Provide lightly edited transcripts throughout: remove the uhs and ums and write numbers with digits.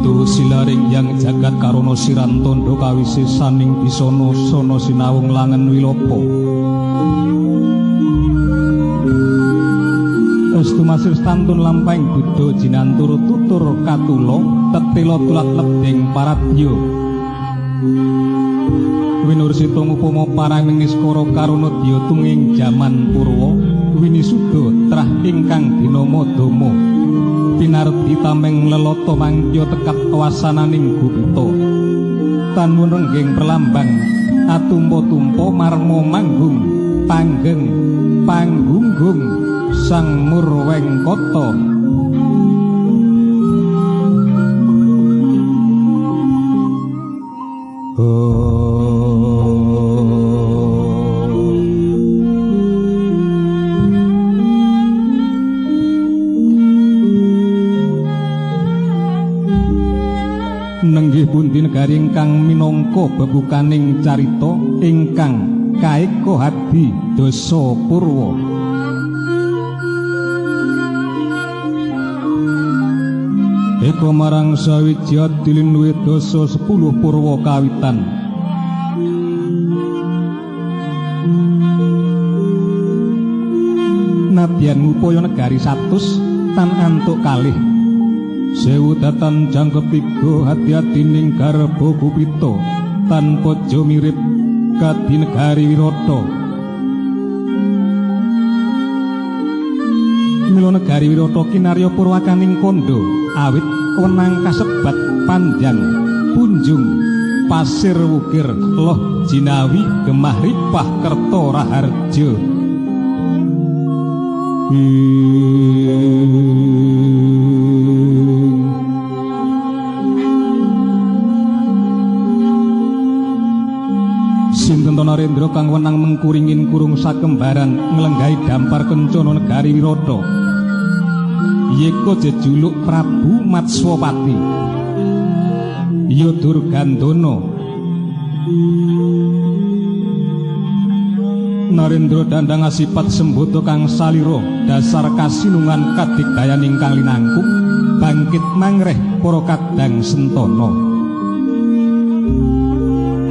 Tusilaring yang jagat karana siran tandha kawisesaning bisana sana sinawung langen wilopo. Estu masir stantun lampahing buddha jinantur tutur katula tetela tulat lebing paradya. Winursita ngupama parang niskara karana dya tunging jaman purwa winisuda trah ingkang dinama Dama pinardi tameng lelata mangkya tekap wasananing gupta tanwun rengging perlambang atumpa-tumpa marma manggung panggeng panggunggung sang murwengkata. Nenggih pundi negari ingkang minangka bebukaning carita ingkang kaeka hadi dasa purwa. Eka marang sawiji adilin dasa 10 purwa kawitan. Nadyan ngupaya negari 100 tan antuk kalih. Sewu datan jangkep tiga hati-hatining garba gupita tanpa jo mirip kadi negari Wirata. Mila negari Wirata kinarya purwakaning kandha awit wenang kasebat panjang punjung pasir wukir loh jinawi gemah ripah kerta raharja. Sinten Narendra kang wenang mengkuringin kurung sakembaran nglenggahi dampar kencana negari Wirata. Yeka jejuluk Prabu Matswapati. Ya Durgandana. Narendra dandang asipat sembata kang salira dasar kasinungan kadigdayaning kang linangkung bangkit mangreh para kadang sentana.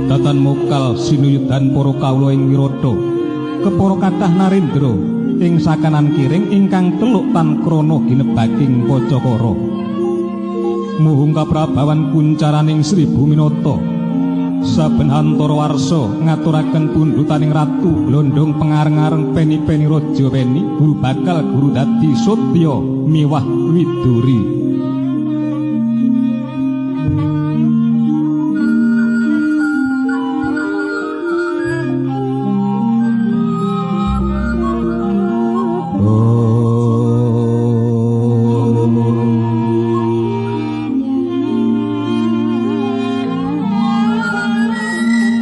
Datan mokal sinuyudan para kawula ing Wirata. Kepara kathah Narendra ing sakanan kiring ingkang teluk tan krana ginebaking Pacakara. Muhung kaprabawan kuncaraning Sribu Minata. Saben hantara warsa ngaturaken pundhutaning ratu glondhong pengareng-areng peni-peni raja weni guru bakal guru dadi sotya miwah widuri.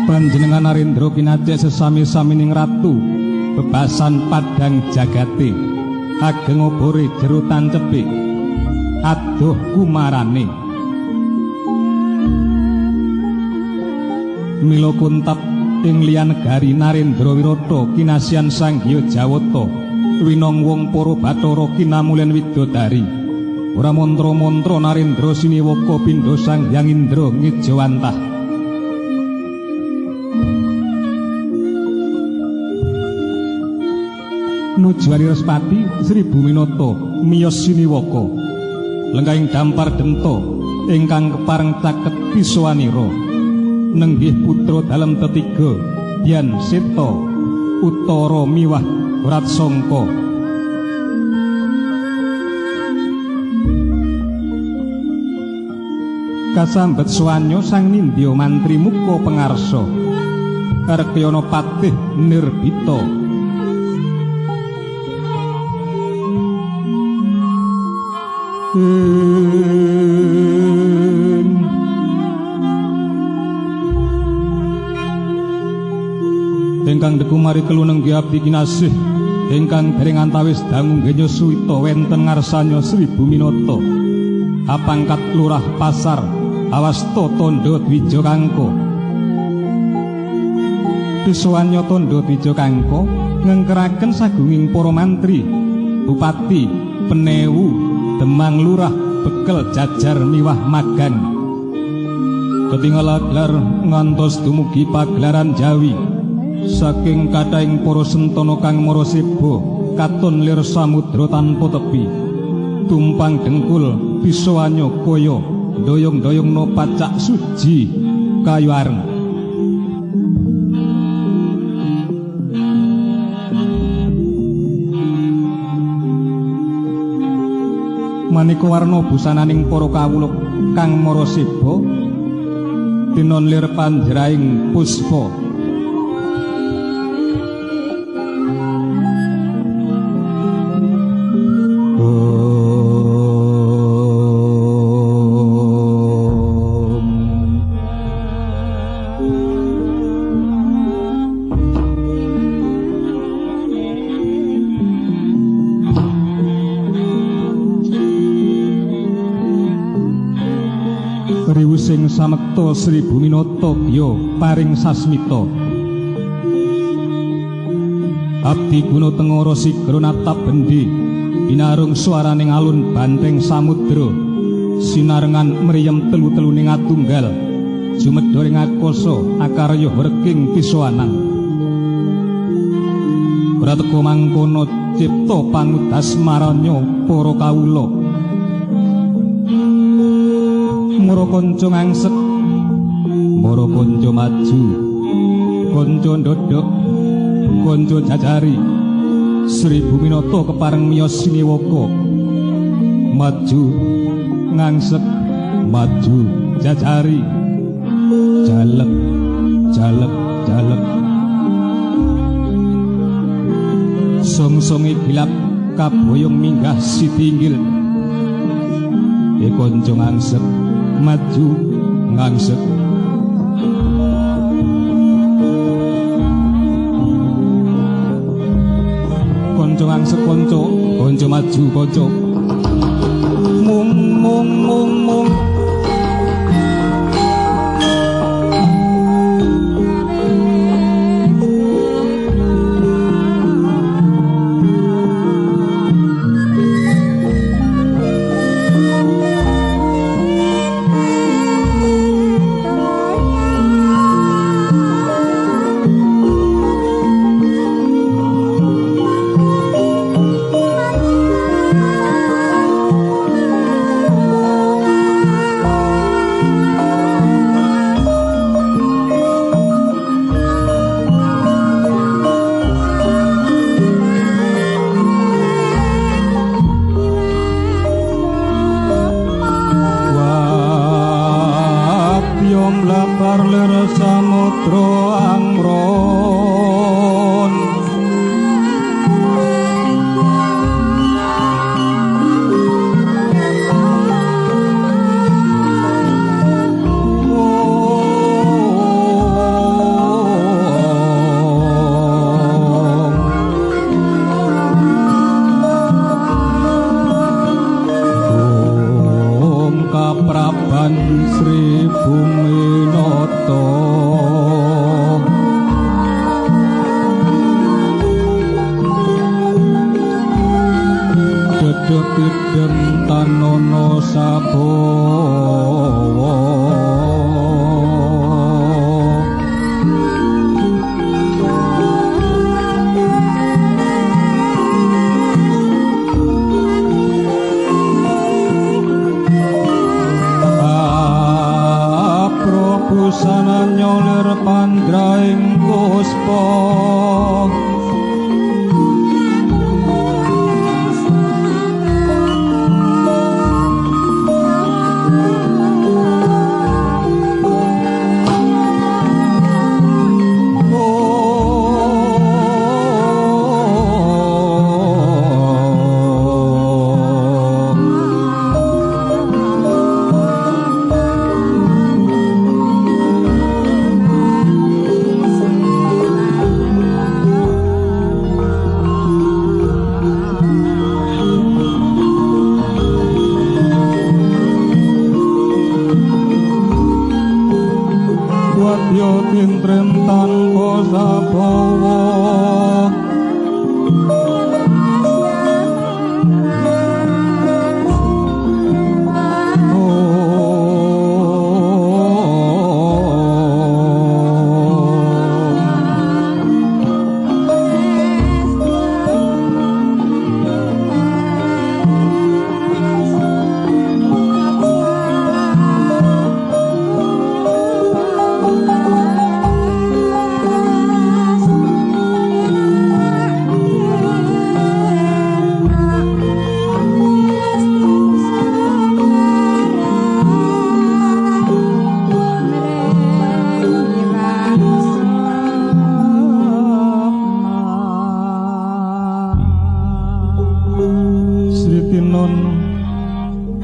Panjenengan Narendra kinacek sesami-samining ratu bebasan padang jagate ageng obore jero tancepe adoh kumarane. Mila kuntap ing liyan negari Narendra Wirata kinasian Sang Hyang Jawata winong wong para bathara kinamulyan widodari. Ora mantra-mantra Narendra siniwaka pindha Sang Hyang Indra ngejawantah. Nujuani Respati Sribu Minata miyos siniwaka lenggahing dampar denta ingkang kepareng caket pisowanira nenggih putra dalem tetiga Dyan Seta Utara miwah Wratsangka. Kasambet swanya sang nindya mantri muka pengarsa Rekyana patih nirbita. Ingkang dekumari kelu nenggi abdi kinasih ingkang dereng antawis dangu nggenya suwita wenten ngarsanya Sribu Minata apangkat lurah pasar awasta tandha dwija kangka. Pisuwanya tandha dwija kangka ngengkeraken sagunging para mantri, bupati, penewu, Demang lurah bekel jajar miwah magang. Ketingal gelar ngantos dumugi pagelaran Jawi. Saking kathahing para sentana kang maraseba katon lir samudra tanpa tepi. Tumpang dengkul bisa anyakaya doyong-doyongna pacak suji kayu areng. Maneka warna busananing para kawula kang maraseba tinon lir panjraing puspa. Sing samekta Sri Buminata ya paring sasmita. Abdi guna tengara sigra natap bendi binarung swaraning alun banteng samudra sinarengan mriyem telu-teluning atunggal jumedha ing akasa akarya werking pisowanang. Ora teka mangkono cipta pangudas maranya para kawula. Mara kanca ngangsek, mara kanca maju, kanca ndodhok, kanca jajari. Sri Buminata kepareng miyos siniwaka. Maju ngangsek, maju jajari. Jalep, jalep, jalep. Song-songe gilap kaboyong minggah sitinggil. E kanca ngangsek, maju ngangsek. Kanca ngangsek kanca, kanca maju kanca. Mung mung mung mung. Samudra angron Om Kapraban Sri Buminata. Dedem tanono sabawa. Aprobusana nyolir pandraing puspa. Wadya tintrem tanpa sabawa.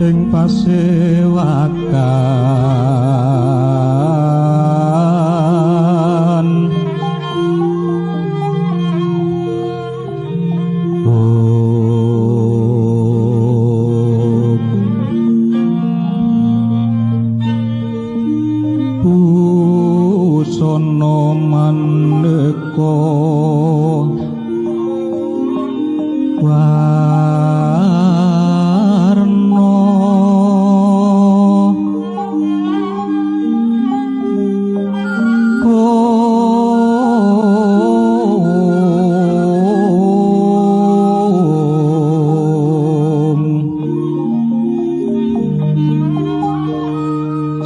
ing pasewakan. Busana maneka warna kom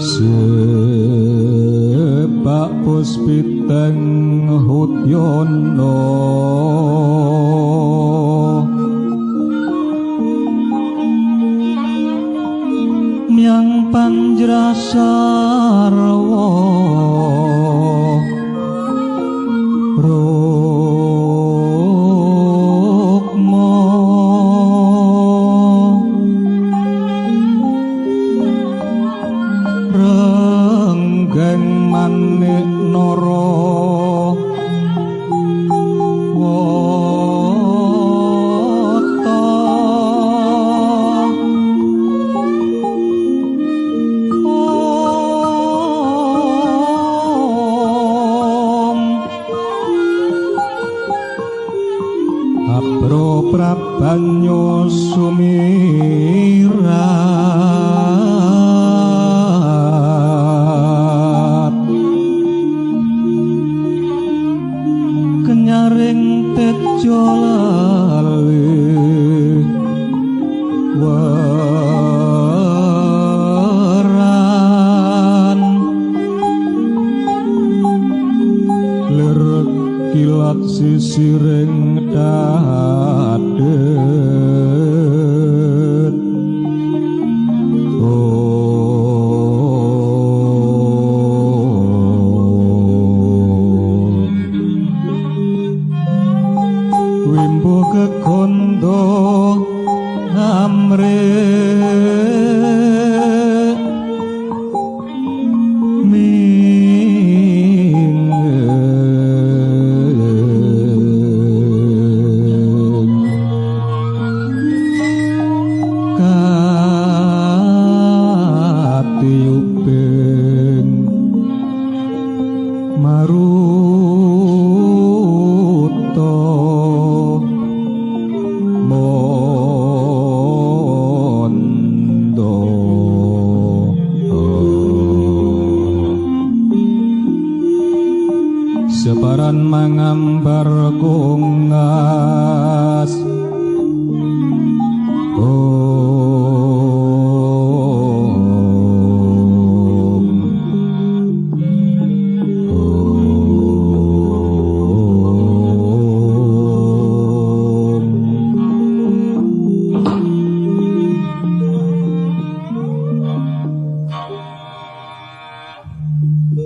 sebab puspiteng hutyana myang panjrasarwa rukma renggeng manik nara wata om abro prabanyo sumirat kenyaring tejo lali weran lir kilat sisiring dadet wimbo kekondo amre ming katiyuping maruta mondo. Sebaran mangambar kungas om om.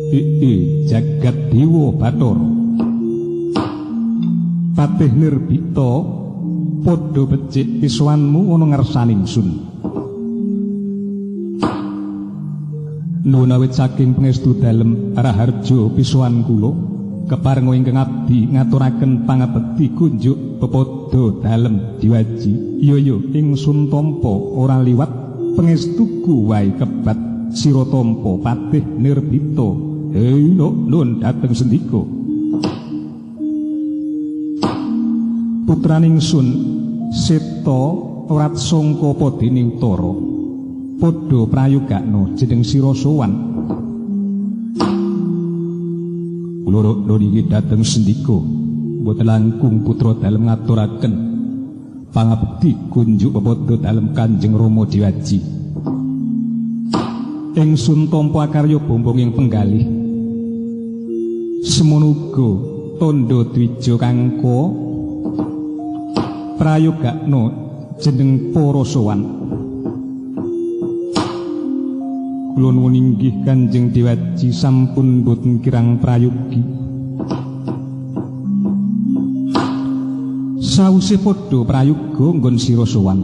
Ii jagat dewa Bathara Patih Nirbita padha becik pisuwanmu ana ngersane ingsun. Nuwun awit saking pangestu dalem Raharja pisuwan kula keparenga ingkang abdi ngaturaken pangabekti kunjuk pepadha dalem diwaji. Iya ya ingsun tampa ora liwat pangestuku wae kebat sira tampa Patih Nirbita. Hei nun dhateng sendika. Putraning sun Seta Wratsangka padene Utara padha prayogakno jeneng sira sowan. Kula nun iki dhateng sendika mboten langkung putra dalem ngaturaken pangabekti kunjuk pepadha dalem Kanjeng Rama Dewaji. Ingsun tampa akarya bombong ing penggalih. Semono uga tandha dwija kangka prayogakno jeneng para sowan. Kula nuwun inggih Kanjeng Dewaji sampun boten kirang prayogi. Sawise padha prayoga nggon sira sowan,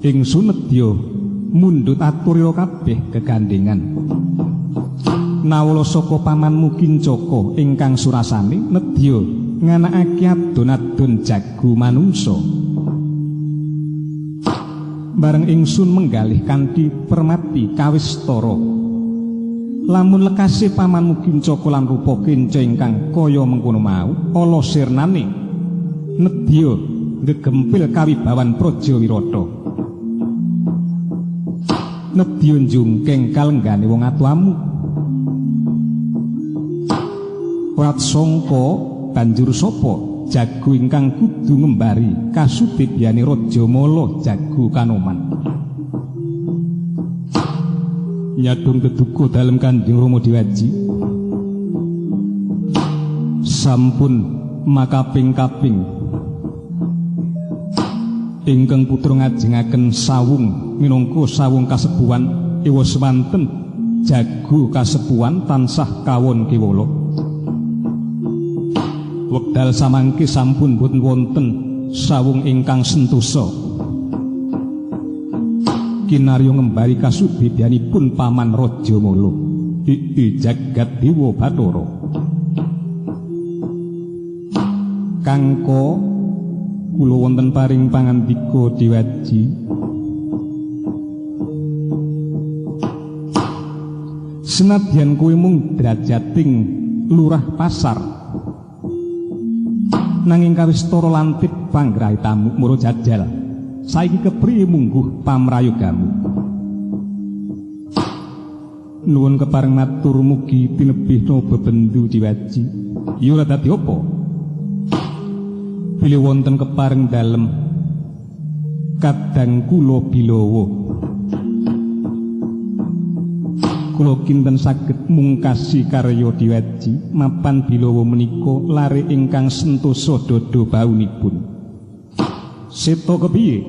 ingsun nedya Mundhut aturira kabeh gegandhengan. Nawala saka pamanmu Kincaka ingkang surasane nedya nganakake adon-adon jago manungsa. Bareng ingsun menggalih kanthi permati kawistara. Lamun lekase pamanmu Kincaka lan rupa kenca ingkang kaya mengkono mau ala sirnane nedya ngegempil kawibawan Praja Wirata. Nedya njungkeng kalenggane wong atuamu. Ratsangka banjur sapa jago ingkang kudu ngembari kasudibyane Raja Mala jago Kanoman. Nyadong teduka dalem Kanjeng Rama Dewaji. Sampun makaping-kaping ingkang putra ngajengaken sawung minangka sawung kasepuhan ewa semanten jago kasepuhan tansah kawon kewala. Wekdal samangke sampun boten wonten sawung ingkang sentosa. Kinarya ngembari kasudibyanipun paman Raja Mala. Ii jagat dewa Bathara. Kangko kula wonten paring pangandika Dewaji. Senadyan kowe mung drajating lurah pasar, nanging kawistara lantip panggrahitamu mura jajal. Saiki kepriye mungguh pamrayogamu? Nuwun kepareng matur mugi tinebihna bebendu Dewaji. Ya ora dadi apa. Bilih wonten kepareng dalem kadang kula bilawa. Kula kinten saged mungkasi karya Dewaji mapan bilawa menika lare ingkang sentosa dodo baunipun. Seta kepiye?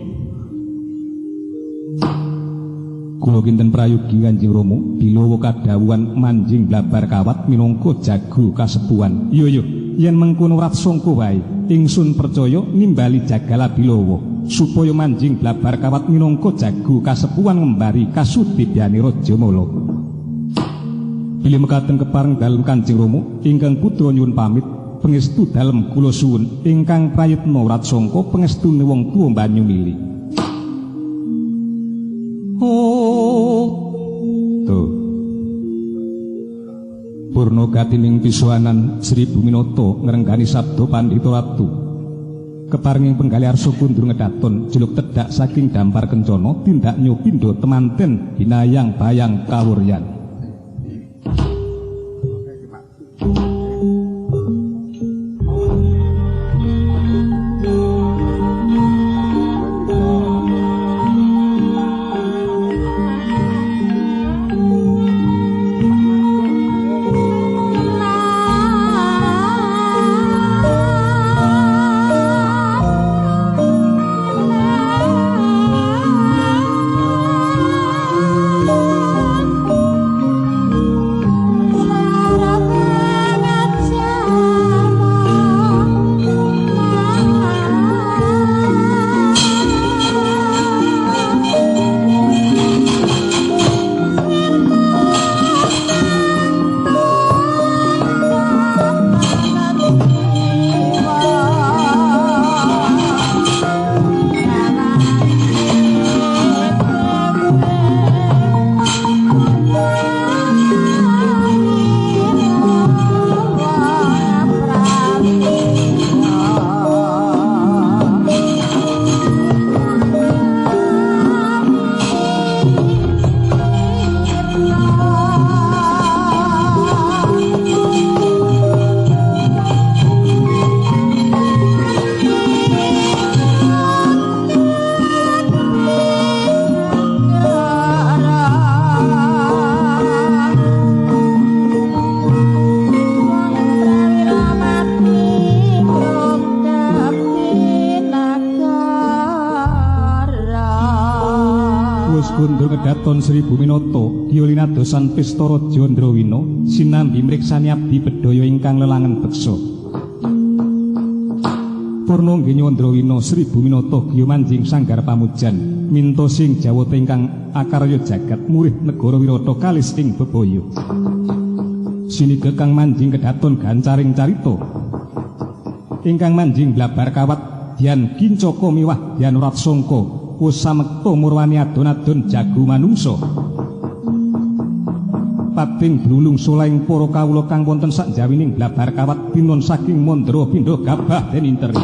Kula kinten prayogi Kanjeng Rama bilawa kadhawuhan manjing blabar kawat minangka jago kasepuhan. Yo yo, yen mengkono ratsangka wae, ingsun percaya nimbali jagala bilawa supaya manjing blabar kawat minangka jago kasepuhan ngembari kasudibyane Raja Mala. Bilih mekaten kepareng dalem Kanjeng Rama ingkang putra nyuwun pamit pangestu dalem kula suwun ingkang prayitna ratsangka pangestune wong tuwa Banyumili. Oh, tuh. Purna gatining pisuanan Sri Buminata ngrenggani sabda Pandhita Ratu. Keparenging penggalih arsa kundur ngedaton juluk tedhak saking dampar kencana tindak nyopindha temanten hinayang bayang kawuryan. Kedaton Sri Buminata diolinadosan pesta Raja Ndrawina sinambi mriksani abdi bedhaya ingkang lelangen beksa. Purna nggih Nyandrawina Sri Buminata giya manjing sanggar pamujan minta sing jawata ingkang akarya jagat murih negara Wirata kalis ing bebaya. Siniga kang manjing kedaton gancaring carita ingkang manjing blabar kawat Dian Kincaka miwah Dian Ratsangka wis samekta murwani adon-adon jago manungsa. Pating blulung solaing para kawula kang wonten sak jawining blabar kawat tinon saking mandra pindha gabah den interi.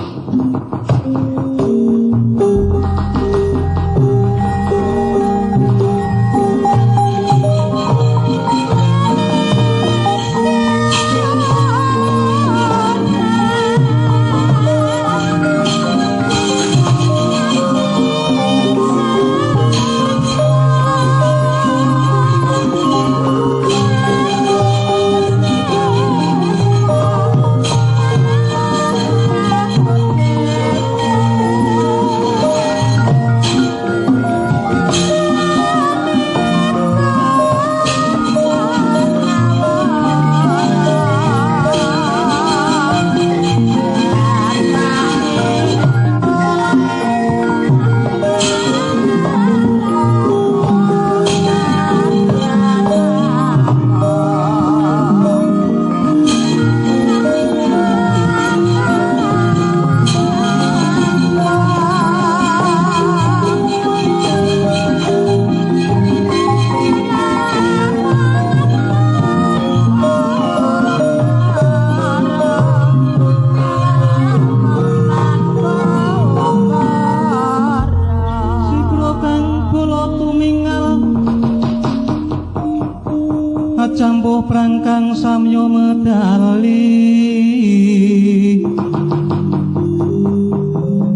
Campuh prangkang samya medali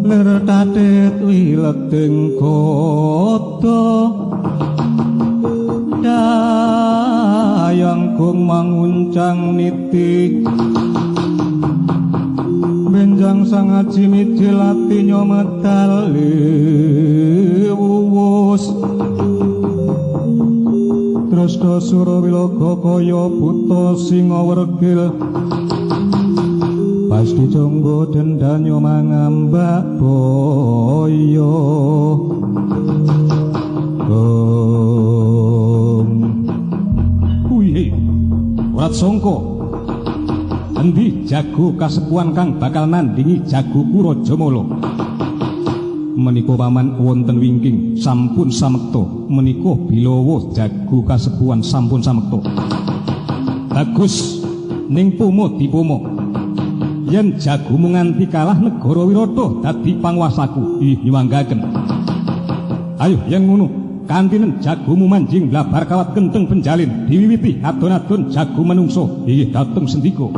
lir tatit wileding gada dayang gung manguncang niti benjang sang aji mijil ati medali wuwus Drasta sura wilaga kaya buta singa wergil pasti jangga dendanya mangambak boyo. Kuwi Ratsangka endi jago kasepuhan kang bakal nandingi jagoku Rajamala? Menika paman wonten wingking sampun samekta. Menika bilawa jago kasepuhan sampun samekta. Bagus ning pomo dipomo. Yen jagomu nganti kalah negara Wirata dadi panguwasaku. Ih nyuwanggaken. Ayo yen ngono kantinen jagomu manjing blabar kawat kenteng penjalin diwiwiti adon-adon jago manungsa. Ih dateng sendika.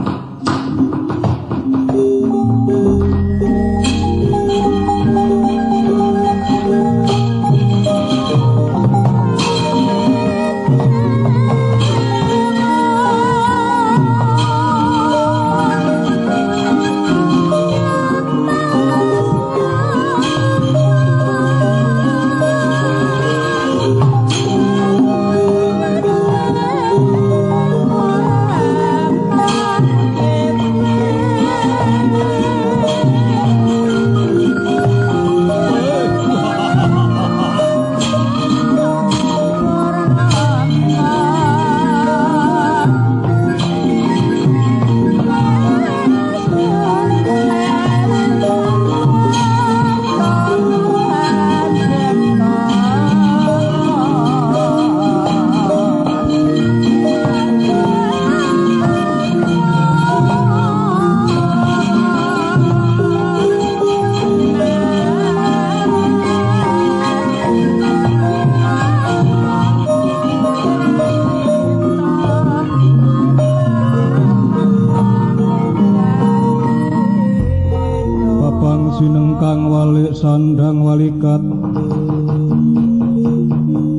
Sinengkang walik sandang walikat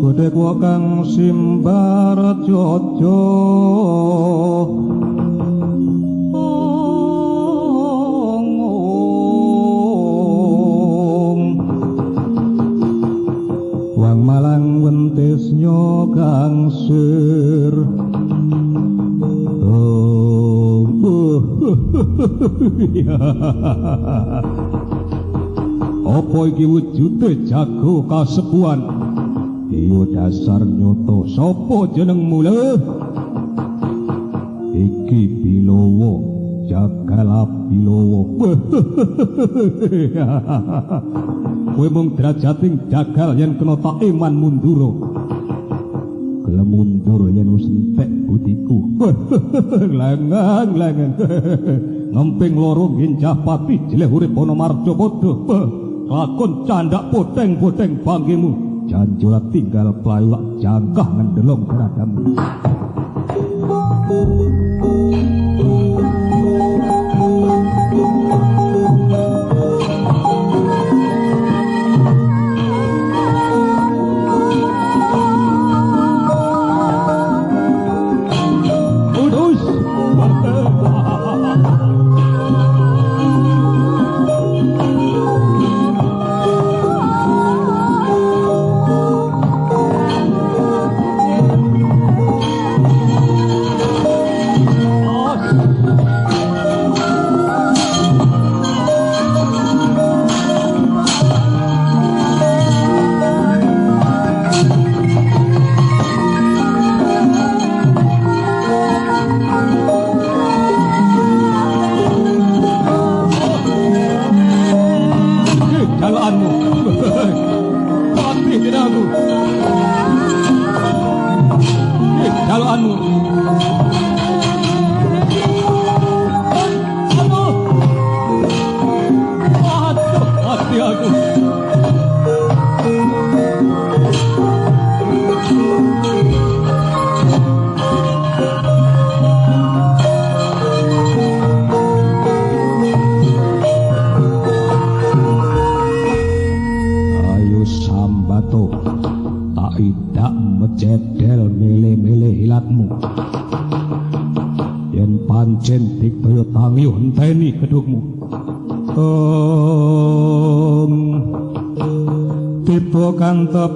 godhek kang simbar jojo wang malang wentis nyogangsir. Apa iki wujude jago kasepuhan? Iya dasar nyoto. Sapa jenengmu le? Iki Bilowo, Jagal Bilowo. Kowe mung derajating jagal yen kena tak iman mundura. Gelem mundur yen wis entek budiku. Lengang lengang. Ngemping loro nginjah pati jeleh urip ana marcapada. Lakon candak poteng-poteng bangkimu. Janjola tinggal playu lak jangkah ngendelong terhadapmu.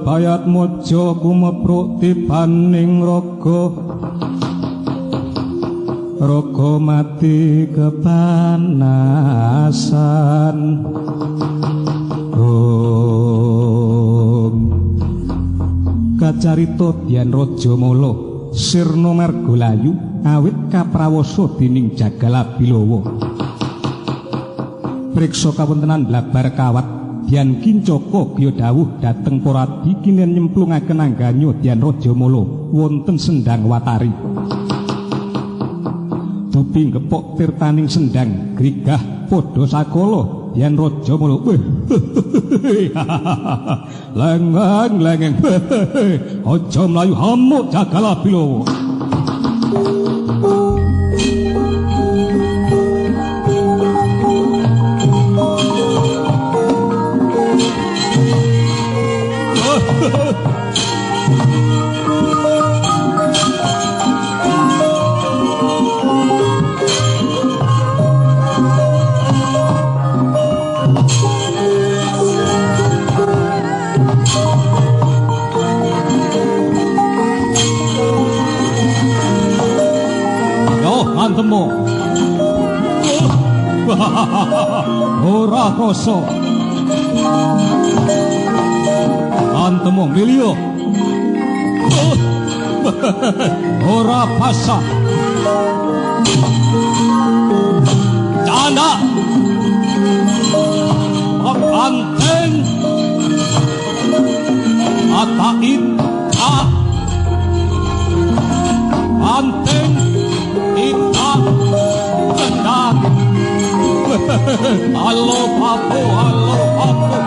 Bayat mojo kumepruk tibaning raga, raga mati kepanasan. Om kacarita Dian Raja Mala sirna margalayu awit kaprawasa dening Jagal Abilawa. Priksa kawontenan blabar kawat Dian Kincaka gya dawuh dhateng para abdi kinen nyemplungaken angganya Dian Raja Mala wonten Sendang Watari. Dupi gepok tirtaning sendang grigah padha sakala Dian Raja Mala. Lengeng lengeng aja mlayu hamuk Jagal Abilawa. Antemu. Ora rasa. Antemu milio. Ora pasah. Canda. Anteng. Atait. Anteng. Ita tendang. Halo papo, halo papo.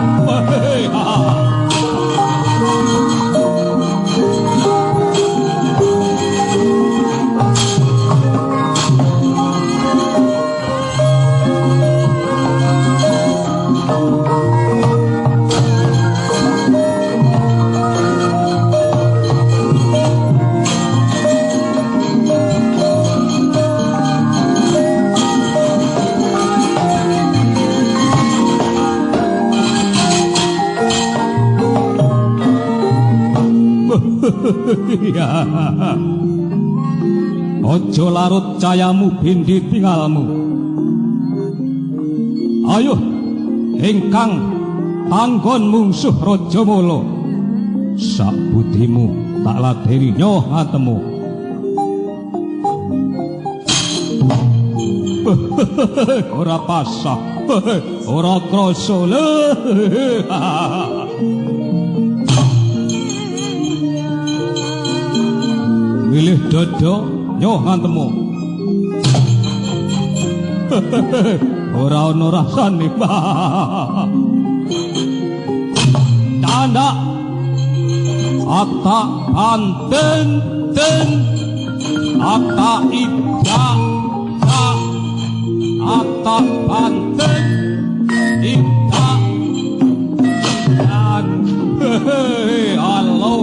Aja larut cayamu bindi tingalmu. Ayo ingkang panggon mungsuh Rajamala. Sak budimu tak ladeni nyoh atemu. Ora pasah, ora krasa le. Milih dada nyoh antemu. Ora ana rasane. Tanda akta anten ten akta ida ta akta banten ida dan halo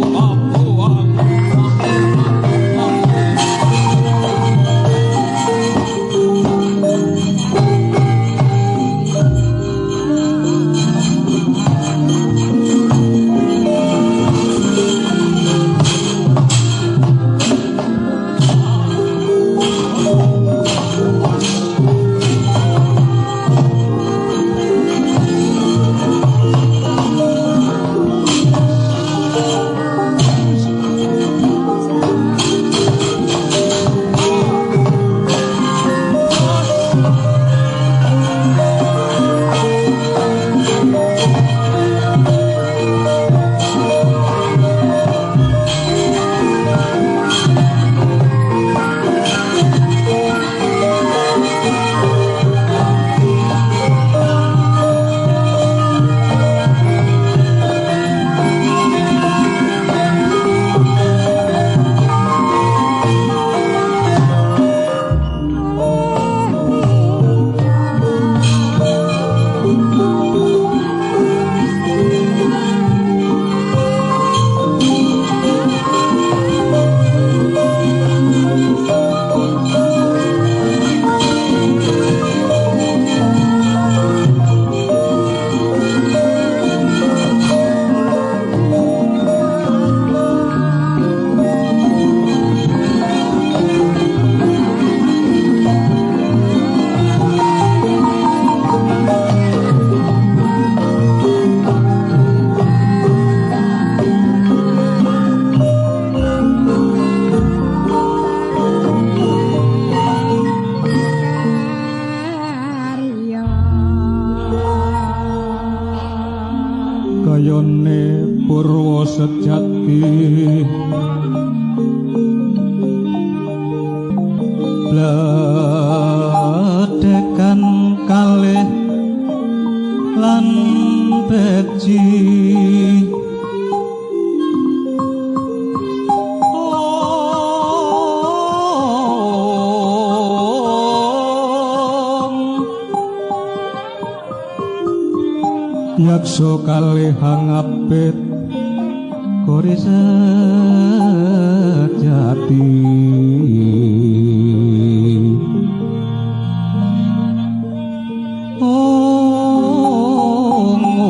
Kayane purwa sejati bledekan kalih lan beji yaksa kalih ngapit kori sejati. Ong ong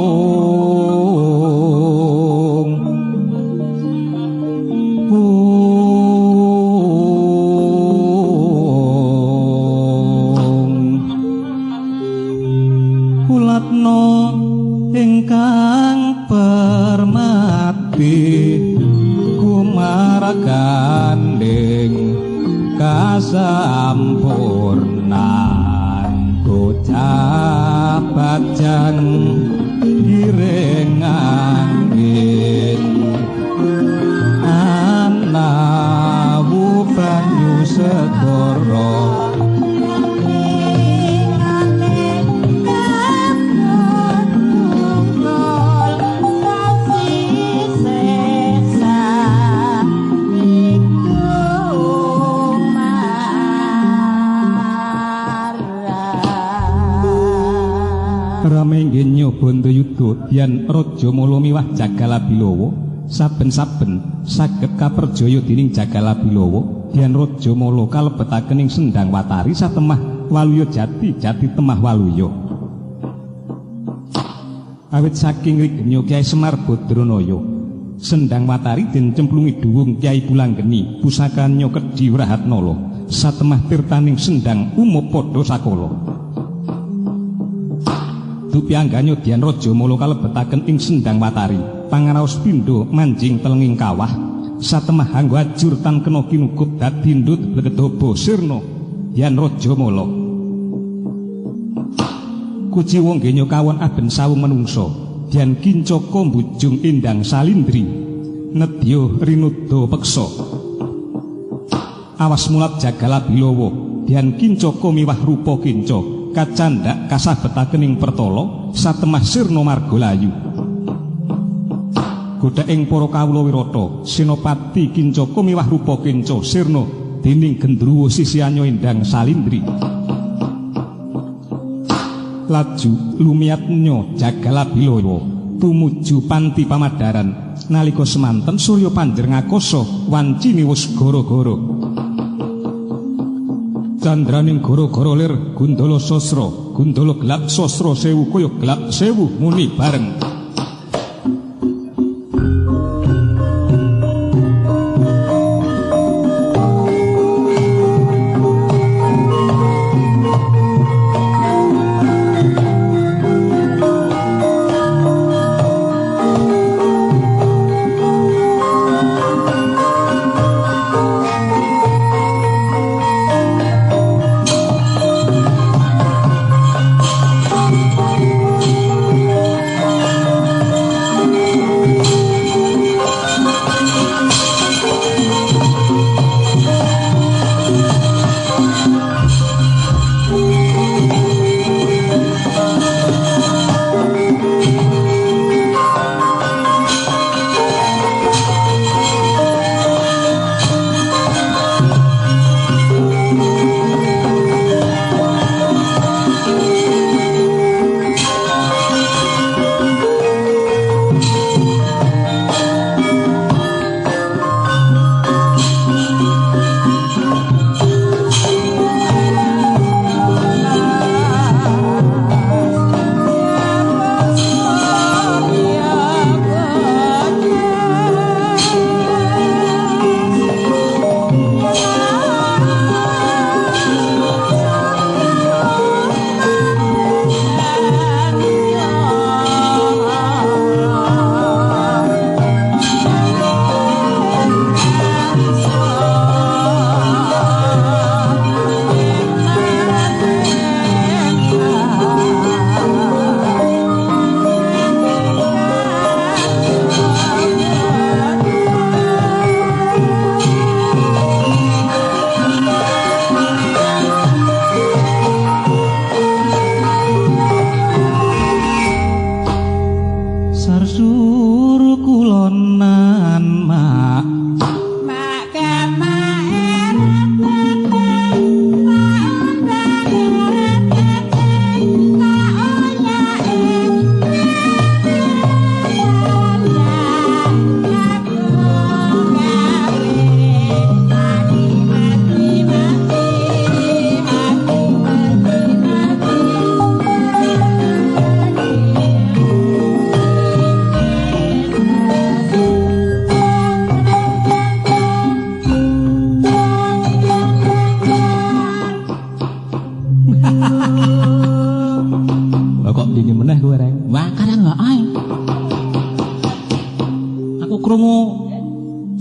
ong ulatno ingkang permati kumaragandhing kasampurnan bocah bajang giring angin anawu banyu segara. Ramengge nyoba ndayuda Dian Rajamala miwah Jagalabilawa saben-saben saged kaperjaya dening Jagalabilawa. Dian Rajamala kalebetaken ing Sendang Watari satemah Waluya Jati Jati Temah Waluya. Awit saking rigenya Kyai Semar Badranaya, Sendang Watari den cemplungi duwung Kyai Pulanggeni pusakanya Kedhi Wrahatnala satemah tirtaning Sendang umup padha sakala. Kudu piangganyo Dian Rajamala kalebetaken ing Sendang Watari. Pangaraos pindha manjing telenging kawah. Satemah anggo ajur tan kena kinukup dadi ndut blekedobo sirna Dian Rajamala. Kuciwa nggenya kawon aben sawung menungsa. Dian Kincaka mbujung Endang Salindri. Nedya rinuda peksa. Awas mulat jagala bilawa. Dian Kincaka miwah rupa kinca. Kacandhak kasabetaken ing pertala satemah sirna marga layu. Godha ing para kawula wirata, Senopati Kincaka miwah rupa kinca sirna dening gendruwo sisihanya Endang Salindri. Laju lumiyatnya jagala bilawa tumuju panti pamadaran. Nalika semanten surya panjer ngakasa wancine wis gara-gara. Candraning gara-gara lir gundala sasra, gundala gelap sasra sewu kaya gelap sewu muni bareng.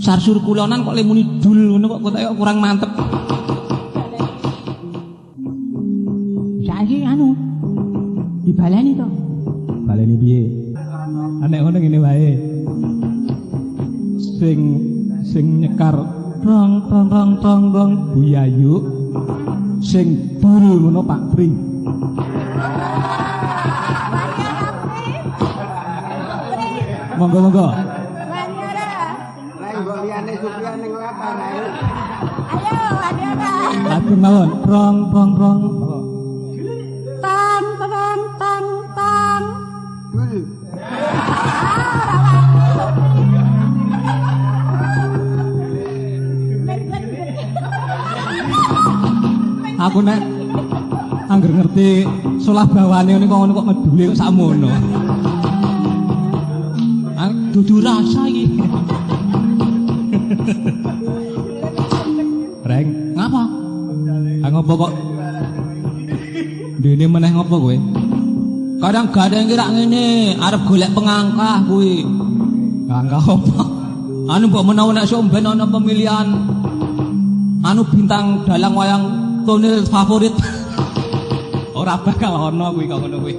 Sarsur kulonan kok lemuni dul ngono kok kok kurang mantep. Saiki anu dibaleni to. Baleni piye? Nek ngono ngene wae. Sing sing nyekar rong rong rong rong rong Bu Yayu, sing dul ngono Pak Tri. Monggo monggo. Lajeng mawon rong rong rong. Tang tang tang tang. Dul. Aku nek angger ngerti solah bawane ngene kok ngono kok medule kok sakmono. Dudu rasa iki. Reng, ngapa? Ah ngopo kok? Dene meneh ngopo kowe? Kadang gandeng ki rak ngene, arep golek pengangkah kuwi. Pengangkah apa? Anu mbok menawa nek sok ben ana pemilihan anu bintang dalang wayang tonil favorit. Ora bakal ana kuwi kok ngono kuwi.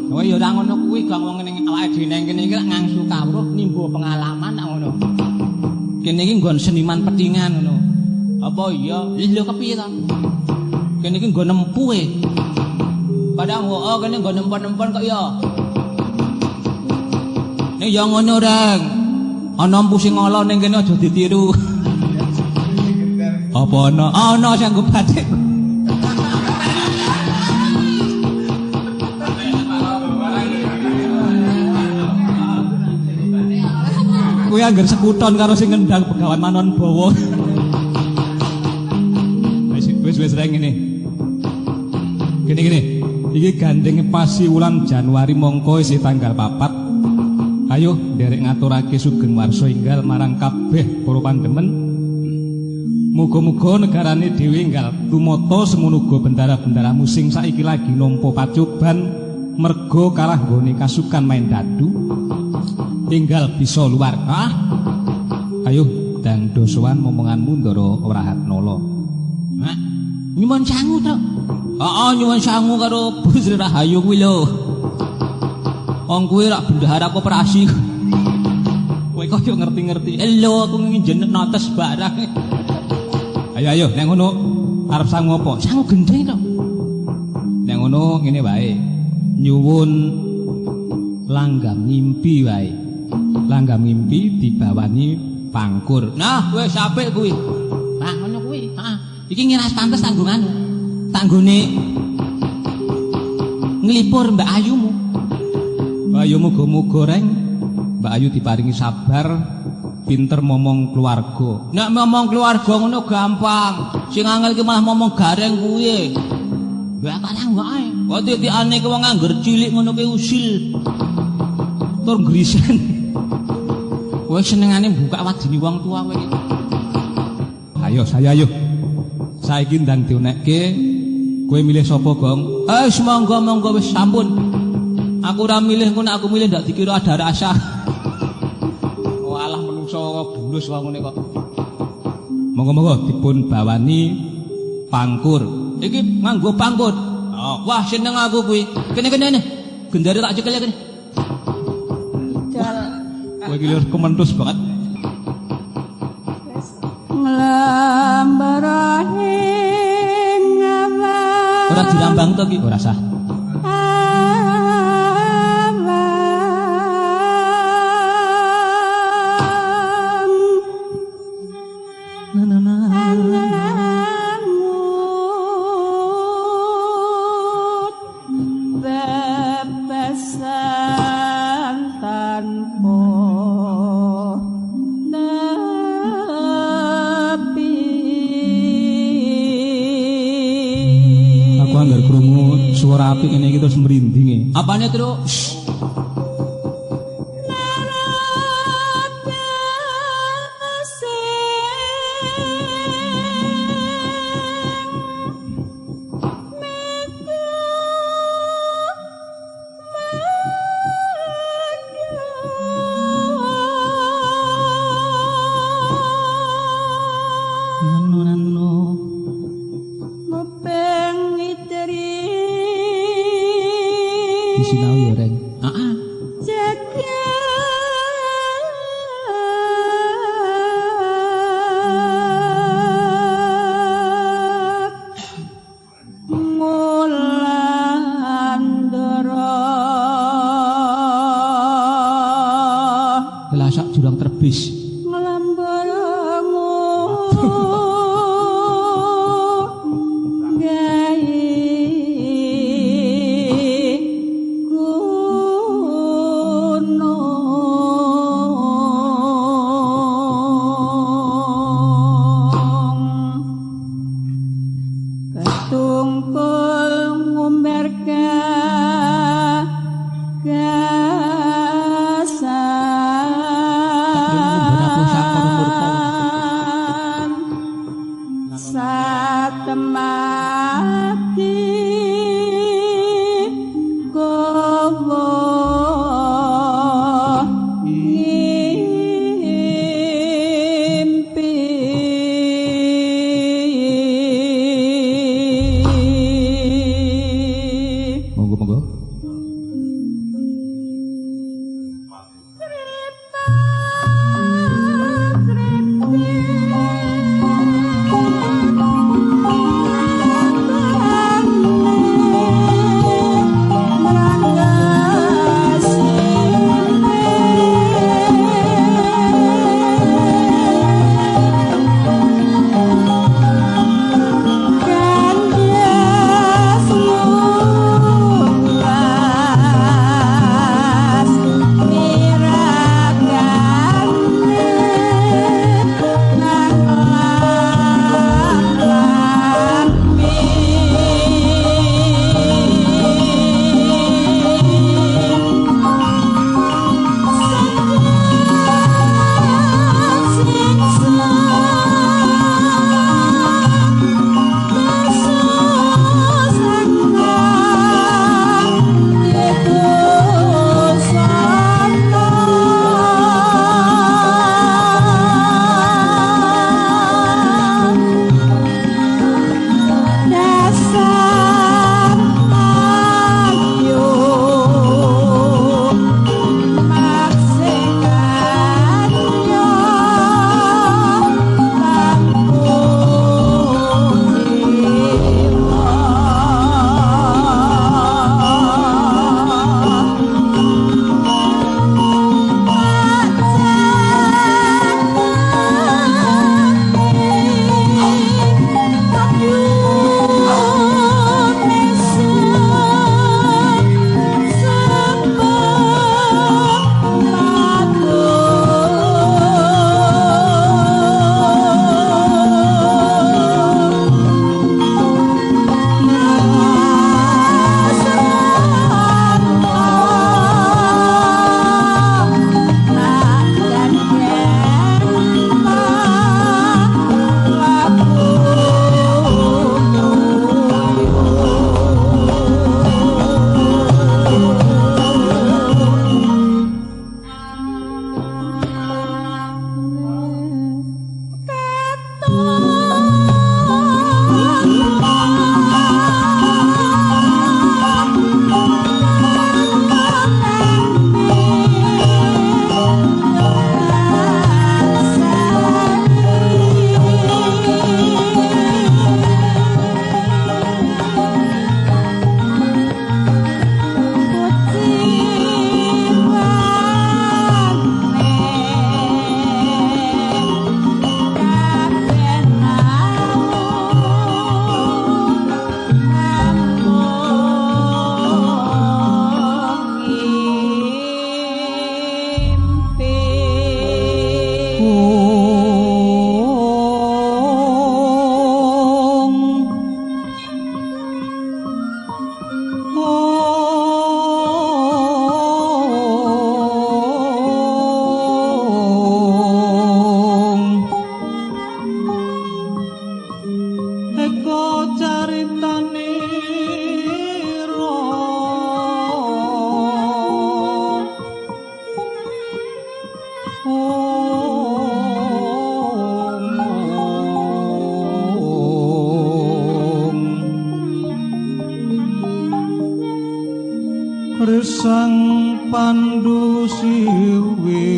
Kowe ya ora ngono kuwi, Gang, wong ning awake dhewe nang kene iki lak ngangsu kawruh nimba pengalaman lak ngono. Kene iki nggon seniman petingan ngono. Apa iya? Lho kepiye ta? Kene iki nggon nempu e. Padahal oh kene nggon nempon-nempon kok ya. Ning ya ngono, Reng. Ana empu sing ala ning kene aja ditiru. Apa ana? Ana sing nggo batik. Kuwi angger sekuton karo sing ngendang Begawan Manon Bawa. Wis wis reng ngene. Gini gini. Iki gandeng pasi wulan Januari mongko isih tanggal 4. Ayo nderek ngaturake sugeng warsa enggal marang kabeh para pandemen. Muga-muga negarane dhewe enggal tumata semono uga bendara-bendaramu sing saiki lagi nampa pacoban merga kalah nggone kasukan main dadu. Enggal bisa luar. Ah. Ayo dang dosowan momonganmu Ndara Wrahatnala. Hah? Nyuwun sangu to. Heeh, nyuwun sangu karo Bu Sri Rahayu kuwi lho. Wong kuwi rak bendahara koperasi. Kowe kok yo ngerti-ngerti. Lho aku nginjen notes barang. Ayo ayo nek ngono arep sangu apa? Sangu gendeng to. Nek ngono ngene wae. Nyuwun langgam ngimpi wae. Langgam ngimpi dibawani pangkur. Nah, wis apik kuwi. Nah, ngono kuwi. Heeh. Iki ngiras pantes tanggunganmu. Tanggone nglipur Mbak Ayumu. Ayo muga-muga Reng Mbak Ayu diparingi sabar, pinter momong keluarga. Nek momong keluarga ngono gampang. Sing angel ki malah momong gareng kuwi. Mbak kalang wae. Kok titikane ki wong angger cilik ngono ki usil. Tur grisen. Kowe senengane buka wadine wong tua kowe iki. Ayo saya ayo. Saiki ndang dionekke. Kowe milih sapa, Gong? Eh, monggo monggo wis sampun. Aku ora milih ngono, aku milih ndak dikira ada rasa. Walah menungso bulus wae ngene kok. Monggo-monggo dipun bawani pangkur. Iki nganggo pangkur. Oh. Wah, seneng aku kuwi. Kene-kene ne. Gendare tak cekel kene. Kowe iki lho kementus banget. Ora dirambang to ki? Ora sah. Suara apik ngene iki terus merinding. Apane, Truk? Disinau ya, Reng. Heeh. Sang Pandu Sirwe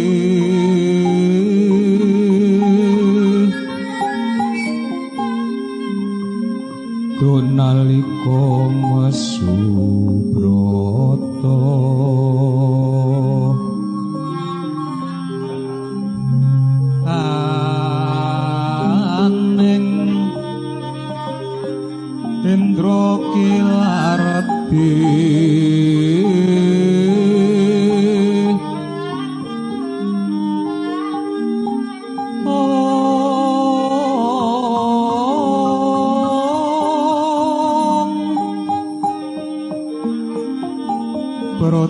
nalika mesu brata aning Indra kilarti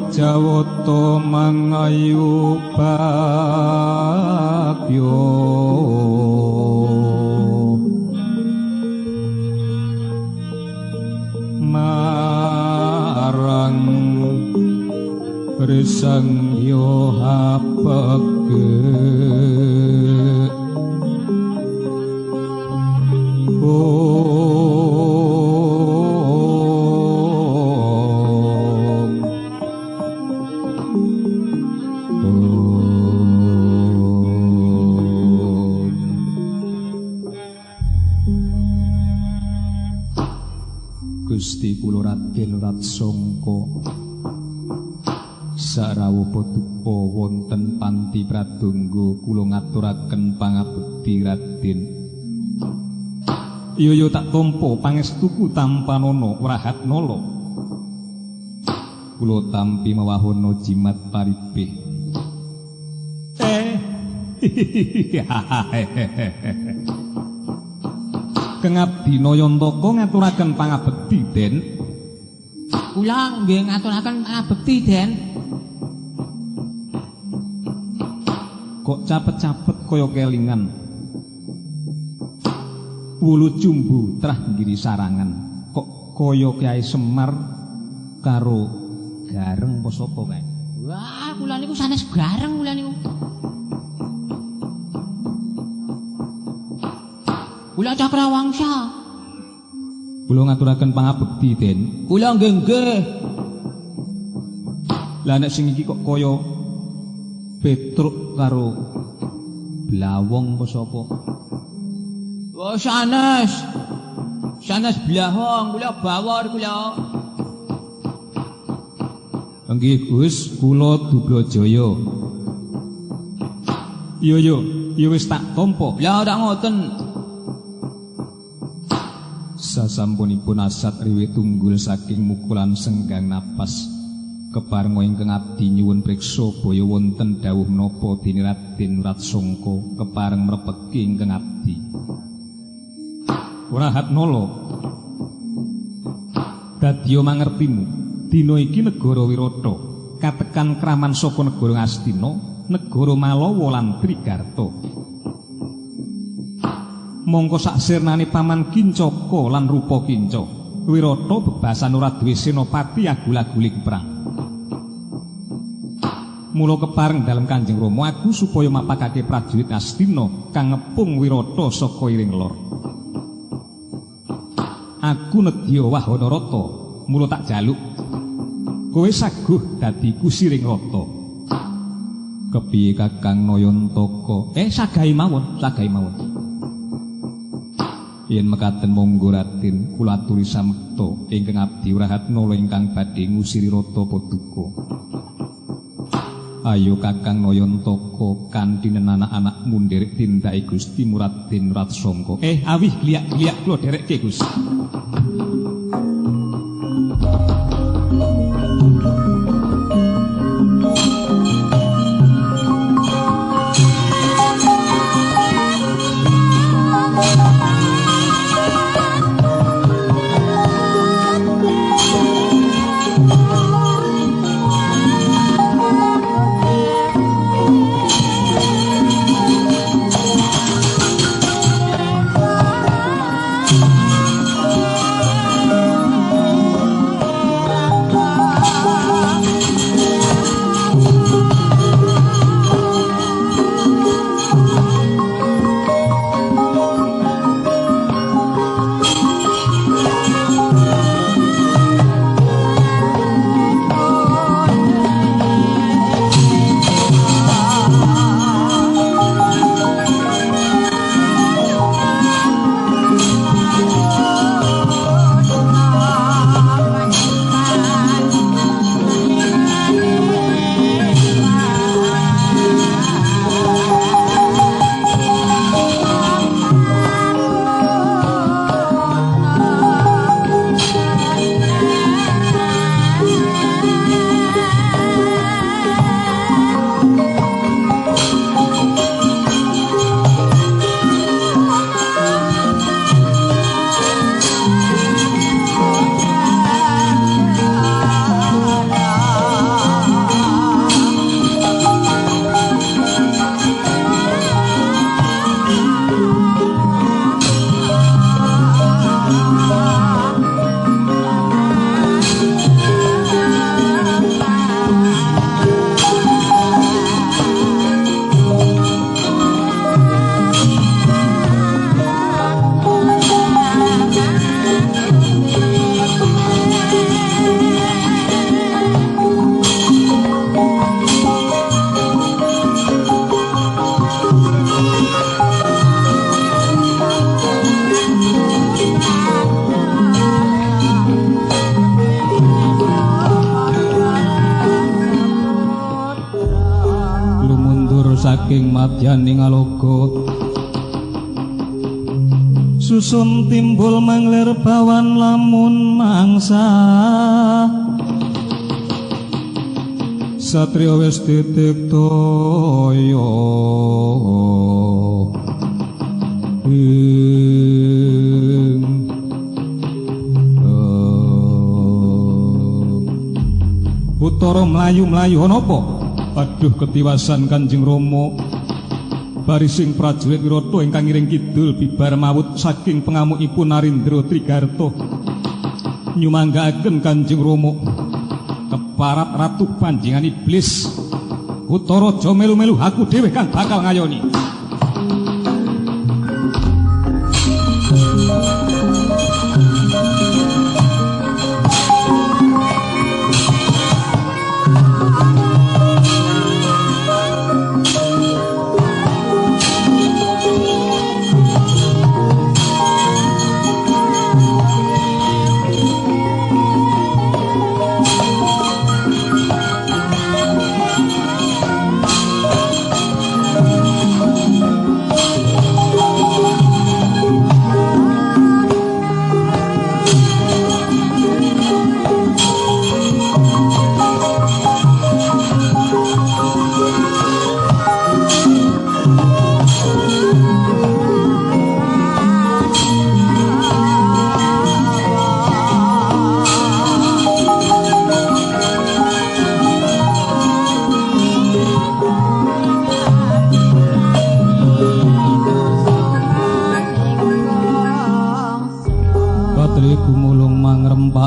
Jawata mangayu bagya marang Risang Yoha pege Gusti kula Raden Ratsangka sarawuh duka wonten panti pradangga kula ngaturaken pangabekti Raden. Yo yo tak tampa pangestuku tampanana Wrahatnala. Kula tampi mewahana jimat paribih. Kengabdi Nayantaka ngaturaken pangabekti Den. Kula nggih ngaturaken pangabekti Den. Kok capet-capet kaya kelingan. Wulu cumbu trah nggiri sarangan. Kok kaya Kyai Semar karo Gareng apa sapa kae? Wah, kula niku sanes Gareng kula niku. Kula Cakrawangsa. Kula ngaturaken pangabekti Den. Kula nggih nggih. Lah nek sing iki kok kaya Petruk karo Blawong apa sapa? Oh sanes. Sanes Blawong, kula bawor kula. Nggih Gus, kula Dublajaya. Yo yo, yo wis tak tampa. Lah ora ngoten. Sasampunipun asat riwit tunggul saking mukulan senggang napas keparenga ingkang abdi nyuwun priksa baya wonten dawuh menapa dene Raden Ratsangka kepareng mrepeki ingkang abdi. Wrahatnala, dadya mangertimu dina iki negara Wirata katekan kraman saka negara Ngastina, negara Malawa lan Trigarta. Mongko saksirnane paman Kincaka lan Rupa Kinca, Wirata bebasan ora duwe senopati agul-aguling perang. Mula kepareng dalem Kanjeng Rama aku supaya mapakake prajurit Astina kang ngepung Wirata saka iring lor. Aku nedya wahana rata, mula tak jaluk kowe saguh dadi kusiring rata. Kepiye Kakang Nayantaka? Sagahe mawon, sagahe mawon. Yen mekaten monggo Raden, kula aturi samekta ingkang abdi Wrahatnala ingkang badhe ngusiri rata paduka. Ayo Kakang Nayantaka kanthi anak-anakmu nderek tindake Gusti Raden Ratsangka. Awih gliak-gliak kula dherekke Gus. madyaning aloga. Susun timbul manglir bawan lamun mangsa. Satria wis titik toya. Utara mlayu-mlayu ana apa? Aduh ketiwasan Kanjeng Rama. Barising prajurit Wirata ingkang ngiring kidul bibar mawut saking pengamukipun Narendra Trigarta. Nyumanggaaken Kanjeng Rama. Keparat ratu panjenengan iblis. Utara aja melu-melu, aku dhewe kang bakal ngayoni.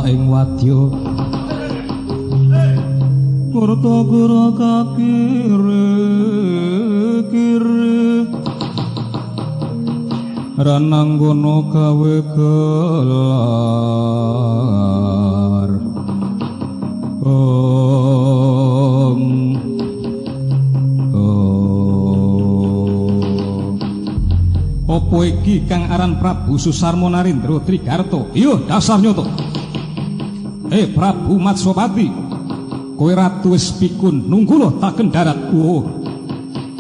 Ing wadya kurta-kura kakiri kiri rananggono gawe gelar. Om Om. Apa iki kang aran Prabu Susarma Narendra Trigarta? Iya, dasar nyoto. Prabu Matswapati, kowe ratu wis pikun, nunggulah taken darat. Oh.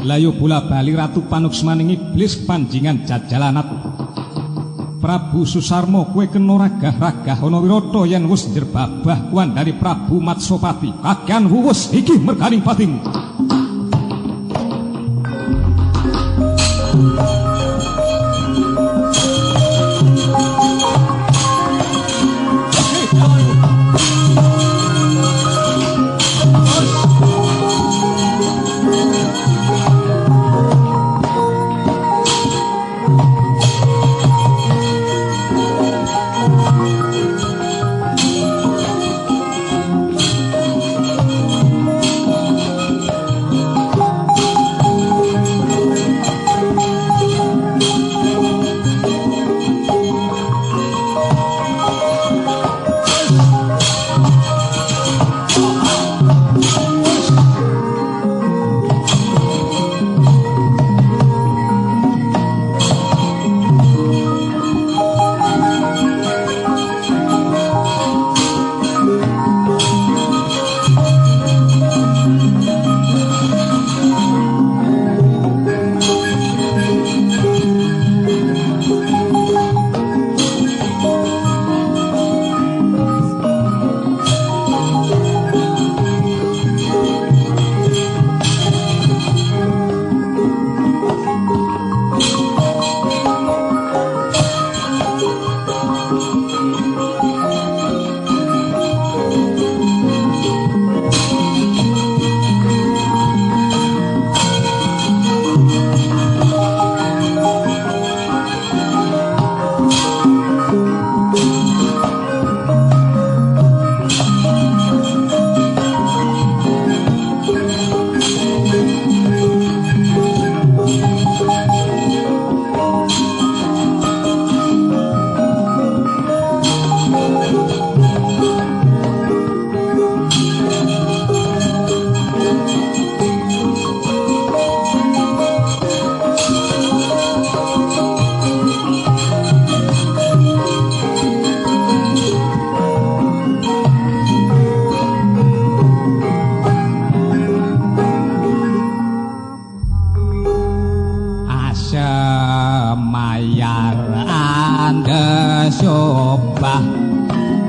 Lah yo bola bali ratu panuksmaning iblis panjingan jajalanat. Prabu Susarma, kowe kena ragah-ragah ana wirata yen wis njerbabah kuwandhani Prabu Matswapati. Kakean wuwus iki merganing patimu. Coba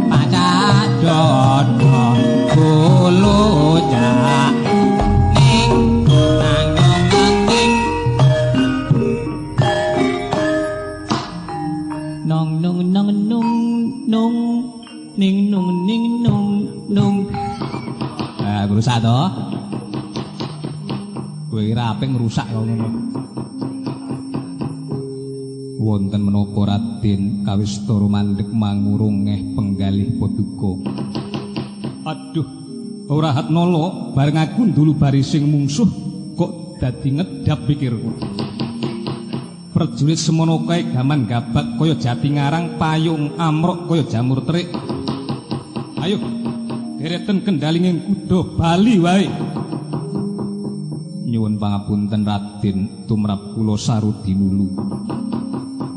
pacak dodo bulu cak ning nang ning nong nong nong nung nung ning nung ning nung nung. Ah, ngrusak to? Kowe ora apik ngrusak kok ngono. Wonten menapa Raden kawistara mandheg mangurung ngeh penggalih paduka. Aduh, ora hatnala bareng aku ndulu barising mungsuh kok dadi ngedap pikirku. Prajurit semono kae gaman gabak kaya jati ngarang payung amrok kaya jamur terik. Ayo, dereten kendalinging kuda bali wae. Nyuwun pangapunten Raden, tumrap kula sarudinulu.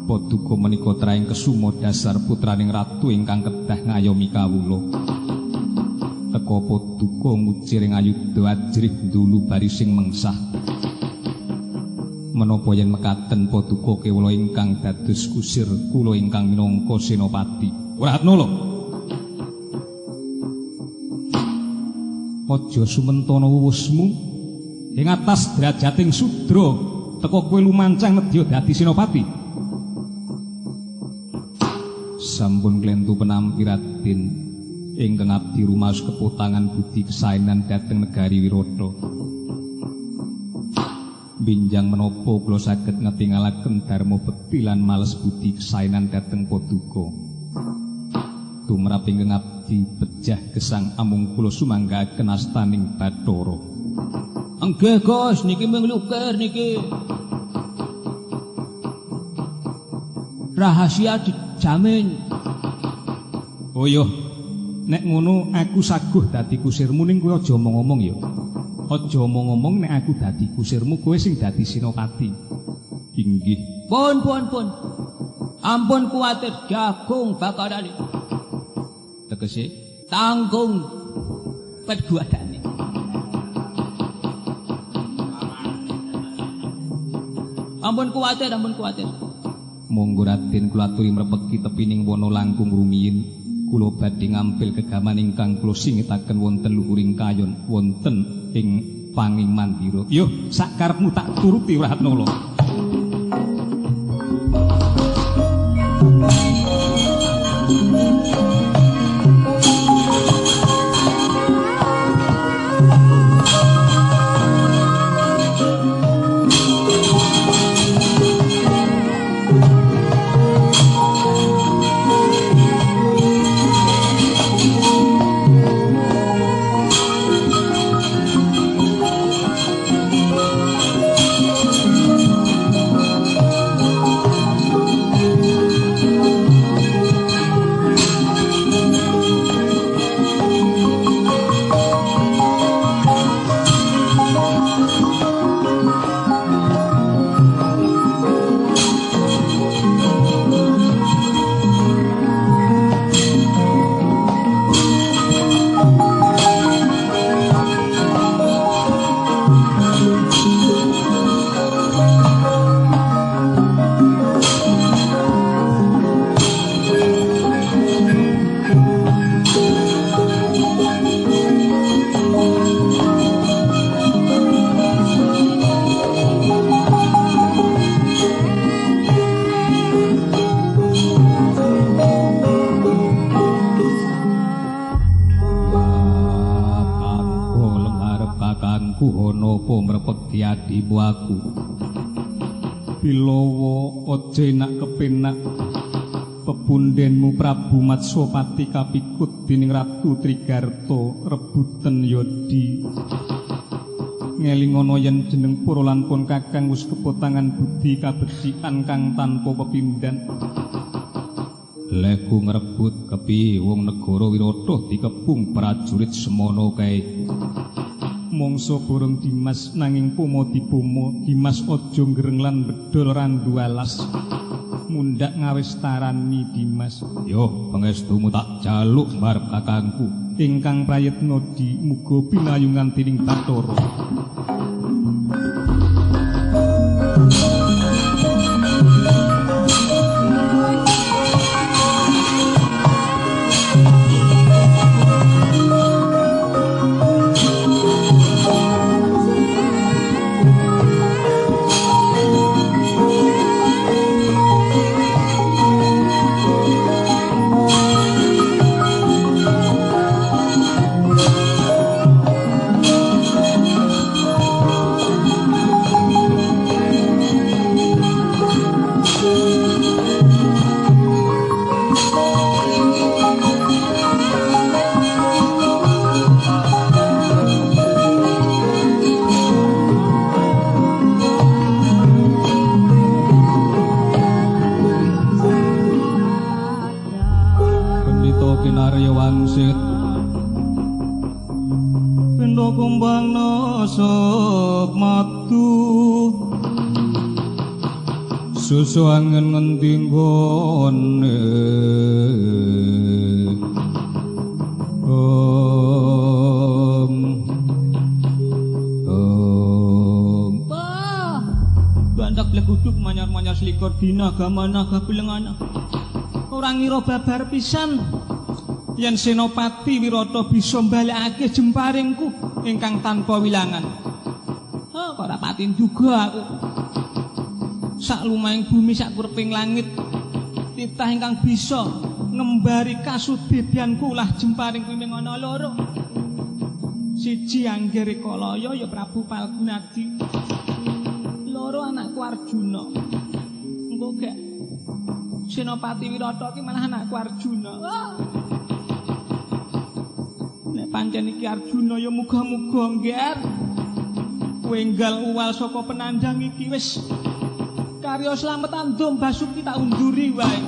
Paduka menika trahing kesuma dasar putraning ratu ingkang kedah ngayomi kawula. Teka paduka ngucir ing ayuda ajrih ndulu barising mengsah. Menapa yen mekaten paduka kewala ingkang dados kusir kula ingkang minangka senopati. Ora hatnala. Aja sumentana wuwusmu ing atas derajating sudra teka kowe lumancang nedya dadi senopati. Sampun klentu penampi Raden ingkang abdi rumaos kepotangan budi kesaenan dhateng negari Wirata. Binjang menapa kula saged ngetingalaken dharma bekti lan males budi kesaenan dhateng paduka. Tumrap ingkang abdi pejah gesang amung kula sumanggaken astaning Bathara. Nggih Gus, niki mung lukir niki. Rahasia dijamin. Oh iya, nek ngono aku saguh dadi kusirmu ning kowe aja omong-omong ya. Aja omong-omong nek aku dadi kusirmu kowe sing dadi senopati. Inggih. Pun pun pun. Ampun kuwatir jagung bakarane. Tegese tanggung perbuatane. Ampun kuwatir, ampun kuwatir. Monggo Raden kula aturi mrepeki tepining wana langkung rumiyin. Kula badhe ngampil gegaman ingkang kula singetaken wonten luhuring kayon wonten ing panging mandira. Yo, sakarepmu tak turuti Wrahatnala. Adimu aku Bilawa aja enak kepenak pepundhenmu Prabu Matswapati kapikut dening Ratu Trigarta rebuten Yodi. Ngelingono yen jeneng pura lan pun kakang wis kepotangan budi kabecikan kang tanpa pepindhan. Leku ngrebut kepiye wong negara Wirata dikepung prajurit semono kae. Mongso borong Dimas nanging pomo dipomo Dimas aja ngreng lan bedol randu alas. Mundhak ngawestarani Dimas. Yo pangestumu tak jaluk marep kakangku ingkang prayitna di muga pinayungan dening Bathara. Kumbangna madu susu angin ngendi nggone om om wah bandak bleguduk manyar-manyar selikur dina gamana gabelengana ora ngira babar pisan yen Senopati Wirata bisa mbalekake jemparingku ingkang tanpa wilangan. Oh, kok ora pati nduga aku. Sak lumahing bumi sak kureping langit titah ingkang bisa ngembari kasudebyanku lah jemparing kuwi mung ana loro. Siji Anggere Kalaya ya Prabu Palgunadi. Loro anakku Arjuna. Engko gek Senopati Wirata ki malah anakku Arjuna. Oh. Nek pancen iki Arjuna ya muga-muga ngger kowe enggal uwal saka penandang iki wis karya slametan dom Basuki tak unduri wae.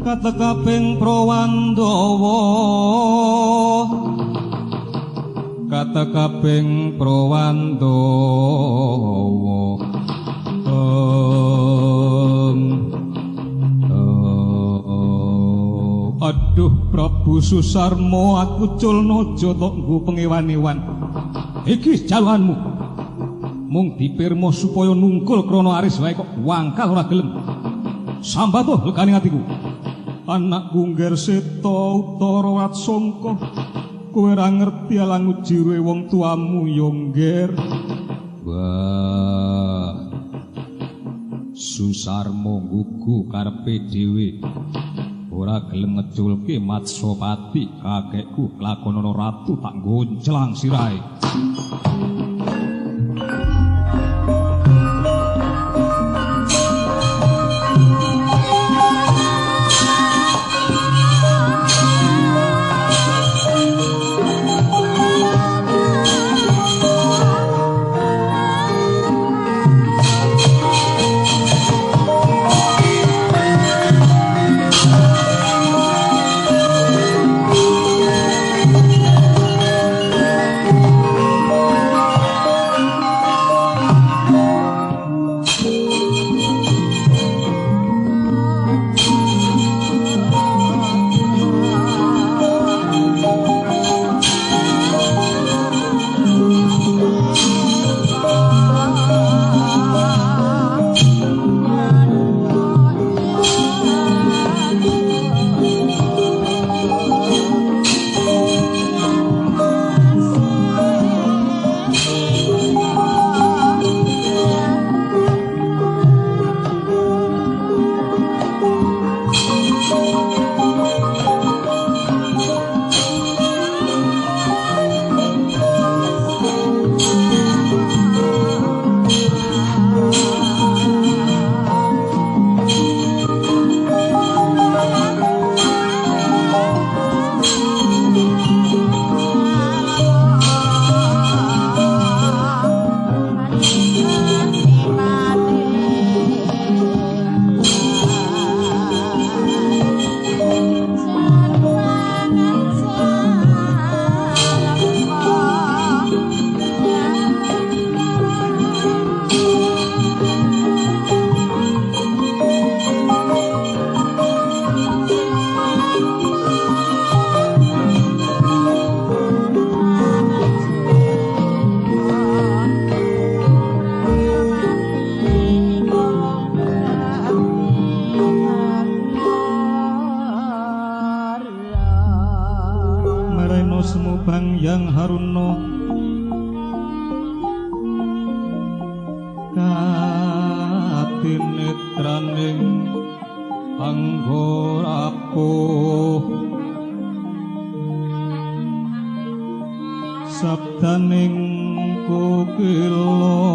Katekaping Prawandawa katekaping Prawandawa aduh Prabu Susarma aku culna aja tok nggo pengewan-ewan iki jaluhanmu mung dipirma supaya nungkul krana aris wae kok wangkal ora gelem sambato legane atiku. Anakku Ngger Seta Utara Watsangka kowe ora ngerti alang ujiruwe wong tuamu ya Ngger. Wah Susarma nggugu karepe dhewe ora gelem ngeculke Matsapati kakekku lakonana ratu tak gonclang sirahe. Hyang Haruna katinetraning anggarapuh sabdaning kokila.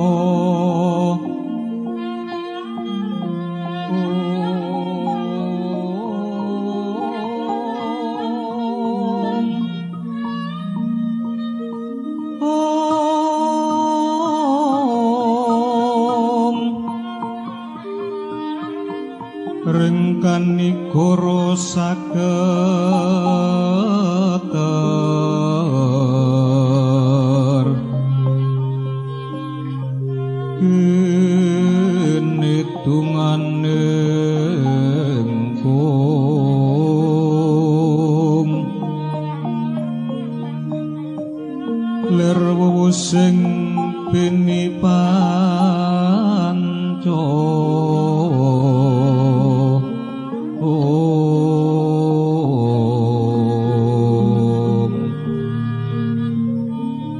Rengkanigara saketer kinitungane kung lir wuwusing bini panca.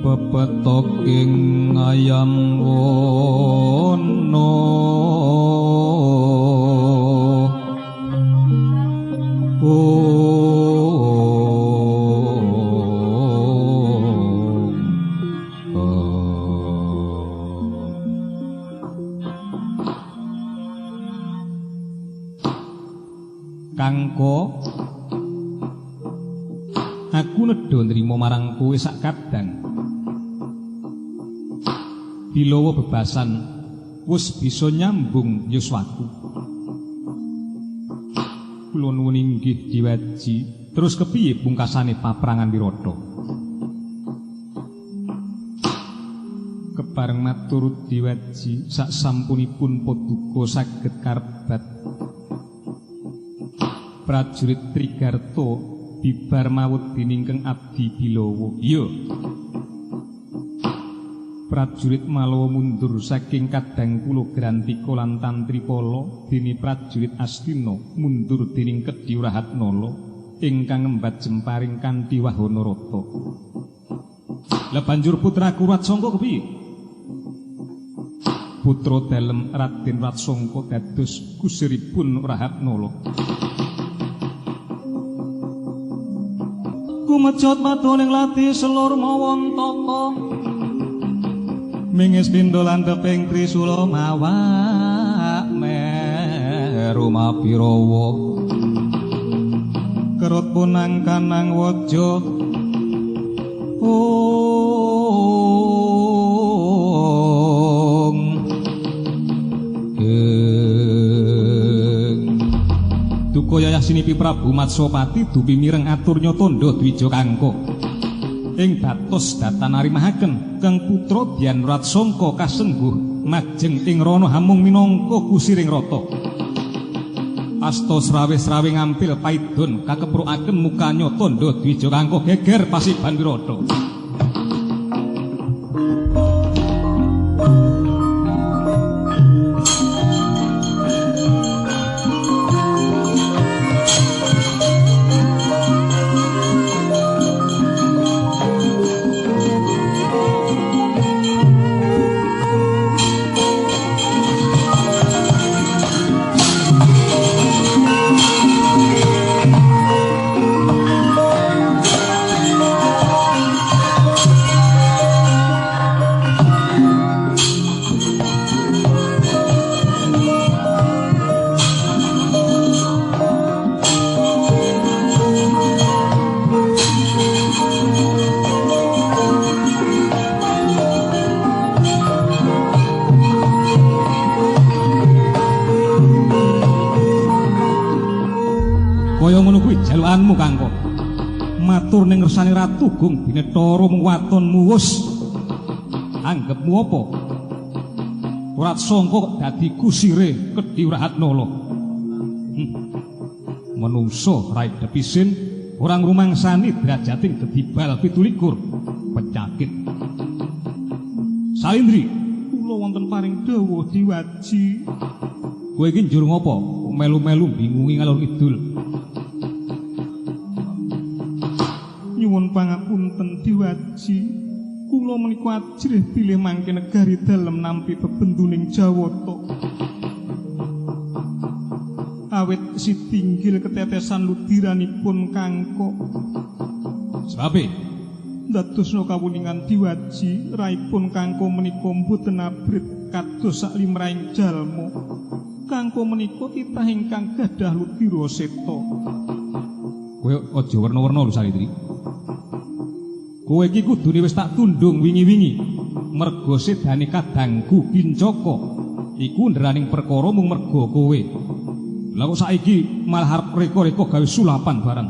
Pepetoking ayam wono Kangko, aku nedha nrimo marang kowe sak kadang. Bilawa bebasan wis bisa nyambung yuswaku. Kula nuwun inggih Diwaji. Terus kepiye pungkasane paprangan Wirata? Kepareng matur Diwaji, sak sampunipun paduka saged karbat prajurit Trigarta bibar mawut dening Keng Abdi Bilawa. Iya. Prajurit Malawa mundur saking kadang kula Grantika lan Tantripala, dene prajurit Astina mundur dening Kedhi Rahatnala ingkang ngembat jemparing kanthi wahana rata. Lah banjur putraku Ratsangka kepiye? Putra dalem Raden Ratsangka dados kusiripun Rahatnala. Kumejot matoning lati selur mawantaka mingis pindha landheping trisula mawak meru mapirawa kerut punang kanang waja ong ing duka yayah sinipi Prabu Matsapati dupi mireng atur nyatandha Dwija Kangka ing batos datan arimahaken kang putra Dyan Ratsangka kasengguh majeng ing rana hamung minangka kusiring rata. Asta srawe-srawe ngampil paidon kakeprukaken mukanya tandha Dwija Kangka geger pasiban Wirata. Jalukanmu Kangko matur ning ngersane Ratu Gung binetara mung waton muwus. Anggepmu apa? Ratsangka kok dadi kusire Kedhi Rahatnala. Menungso raidep isin ora ngrumangsani drajating gedibal 27 pecakit. Salindri, kula wonten paring dawuh Diwaji. Kowe iki njur ngopo? Melu-melu bingungi ngalor ngidul. Nyuwun pangapunten Diwaji. Diwaji, kula menika ajrih bilih mangke negari dalem nampi bebenduning Jawata. Awit sitinggil ketetesan ludiranipun Kangko. Sebabe ndadosna kawuningan Diwaji, raipun Kangko menika mboten abrit kados saklimrahing jalma. Kangko menika titah ingkang gadah ludira seta. Kowe aja werna-werna lho Salindri. Kowe iki kudune wis tak tundung wingi-wingi. Merga sedane kadangku Kincaka iku nderaning perkara mung merga kowe. Lah kok saiki malah arep reka-reka gawe sulapan barang.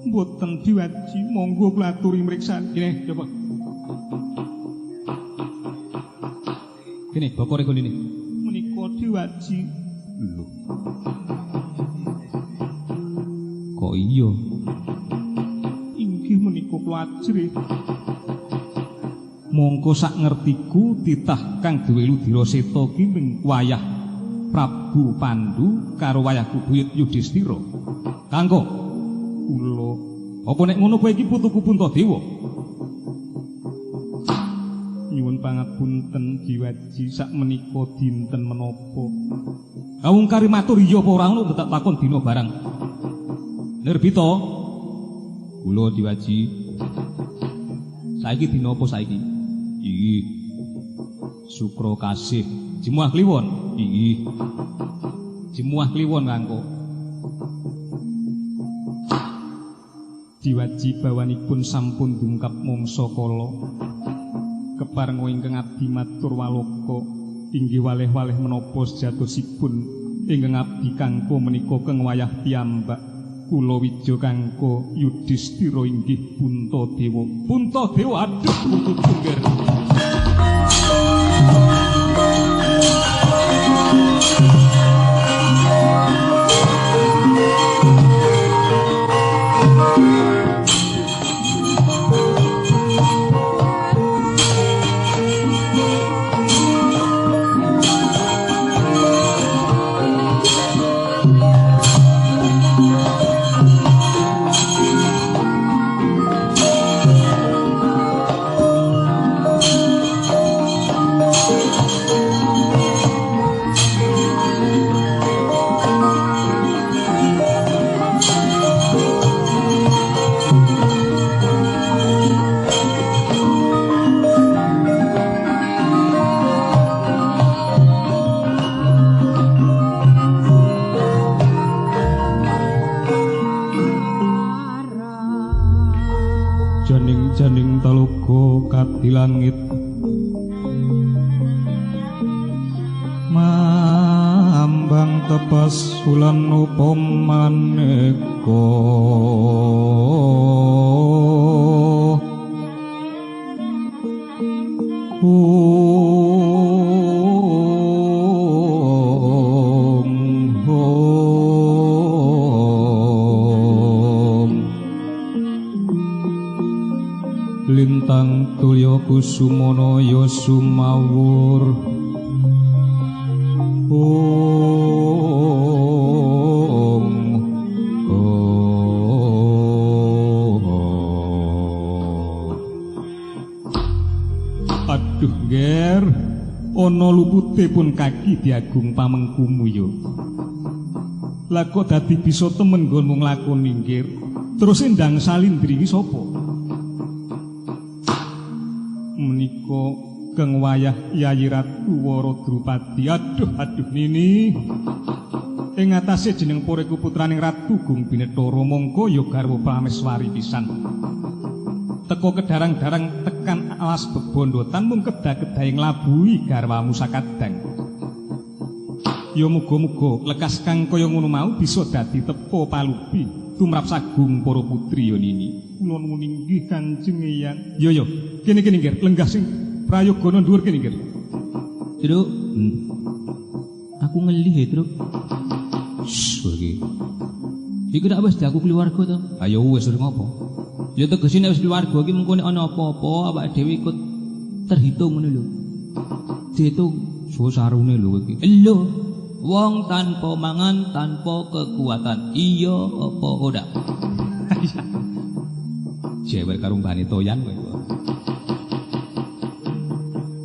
Mboten Diwaji, monggo kula aturi mriksani. Kene coba. Kene bokore gondine. Menika Diwaji. Lho. Kok iya? Inggih menika kula ajrih. Mongko sak ngertiku titah kang duwe ludira seta ki ming wayah Prabu Pandu karo wayahku buyut Yudhistira. Kangko kula. Apa nek ngono kowe iki putuku Puntadewa? Nyuwun pangapunten Diwaji, sak menika dinten menapa? Kawung kari matur iya apa ora ngono tak takon dina barang. Nirbita kula Diwaji. Saiki dina apa saiki? Iki Sukra Kasih. Jemuah Kliwon. Iki Jemuah Kliwon Kangko. Diwaji bawanipun sampun dungkap mangsa kala. Keparenga ingkang abdi matur waloka inggih waleh-waleh menapa sejatosipun ingkang abdi Kangko menika keng wayah piyambak. Kula wija Kangko Yudhistira inggih Puntadewa. Puntadewa aduh putu tungger. Janing-janing talaga kadilangit mambang tepas ulan upamaneka. Lintang tulya kusumana ya sumawur. Om Om. Aduh nger, ana lupute pun kaki diagung pamengkumu ya. Lah kok dadi bisa temen nggonmu nglakoni nggir. Terus Endang Salindri iki sapa? Menika keng wayah Yayi Ratu Wara Drupadi. Aduh aduh nini. Ing atase jeneng pureku putraning Ratu Gung Binethara mongko ya garwa prameswari pisan. Teko kedarang-darang tekan alas bebondotan mung kedah-kedahe nglabuhi garwamu sakadang. Ya muga-muga lekas kang kaya ngono mau bisa dadi tepo palupi tumrap sagung para putri ya nini. Kula nuwun inggih Kanjeng Eyang. Yo yo, kene-kene nggih, lenggah sing prayogana dhuwur kene nggih. Truk. Aku ngelih ya, Truk. Shh, iki. Iku dak wis diaku keluarga to. Ayo wis urung apa? Ya tegese nek wis keluarga iki mengko nek ana apa-apa awake dhewe ikut terhitung ngono lho. Dihitung suwe sarune lho iki. Lho, wong tanpa mangan tanpa kekuatan. Iya apa ora? Jewer karo mbane toyan kowe.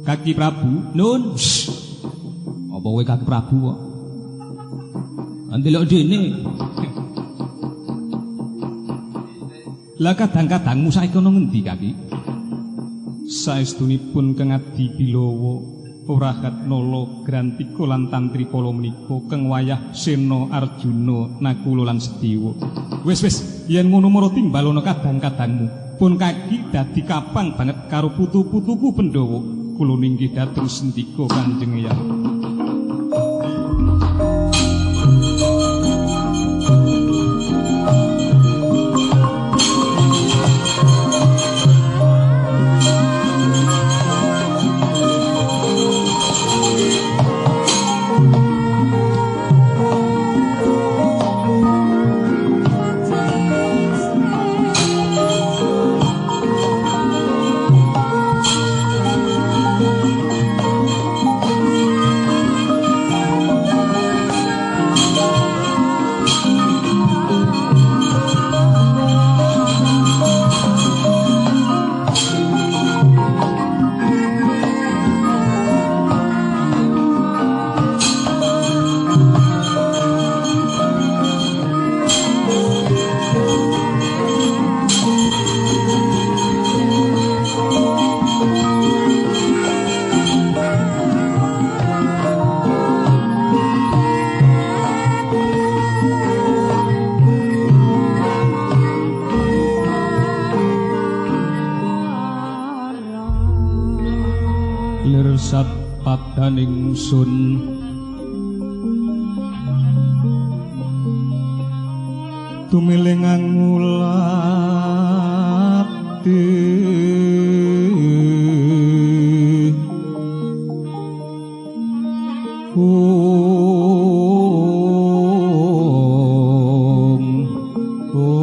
Kaki Prabu, Nun. Apa kowe Kaki Prabu kok? Ndelok dene. Lah kadang-kadangmu saiki ana ngendi, Kaki? Saestunipun Kang Adi Bilawa, Prahat Nala, Grantika lan Tantri Pala menika keng wayah Sena, Arjuna, Nakula lan Sedewa. Wis wis, yen ngono mara timbalana kadang-kadangmu. Pun Kaki dadi kapang banget karo putu-putuku Pandhawa. Kula ninggih dhateng sendika Kanjeng Eyang. Padaning sun tumiling angulati ong ong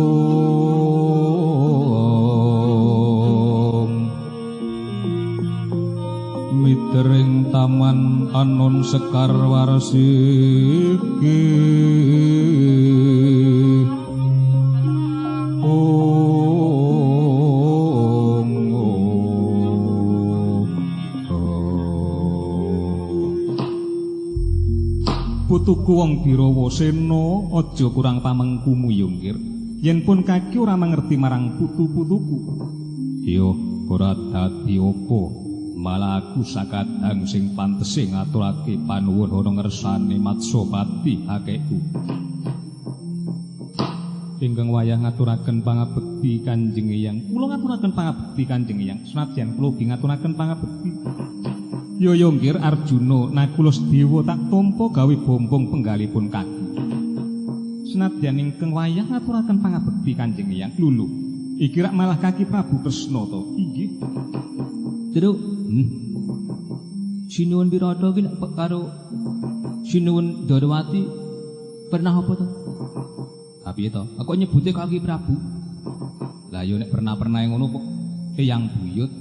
mitering taman anon sekar warsiki ong ong. Putuku wong Birawa Sena aja kurang pamengkumu yungkir yen pun Kaki ora mangerti marang putu-putuku. Yo ora dadi apa, malah aku sakadang sing pantese ngaturake panuwun ana ngersane Matsapati akehku. Ingkang wayah ngaturaken pangabekti Kanjeng Eyang. Kula ngaturaken pangabekti Kanjeng Eyang. Senadyan kula ugi ngaturaken pangabekti. Yo yongkir Arjuna Nakula Sedewa tak tampa gawe bombong penggalipun Kaki. Senadyan ingkang wayah ngaturaken pangabekti Kanjeng Eyang. Lulu, iki rak malah Kaki Prabu Kresna to? Inggih. Truk. Sinuwun Wirata ki nek karo Sinuwun Ndorowati pernah apa to? Ha piye to? Aku nyebute Kaki Prabu. Lah yo nek pernah-pernah ngono kok Eyang buyut.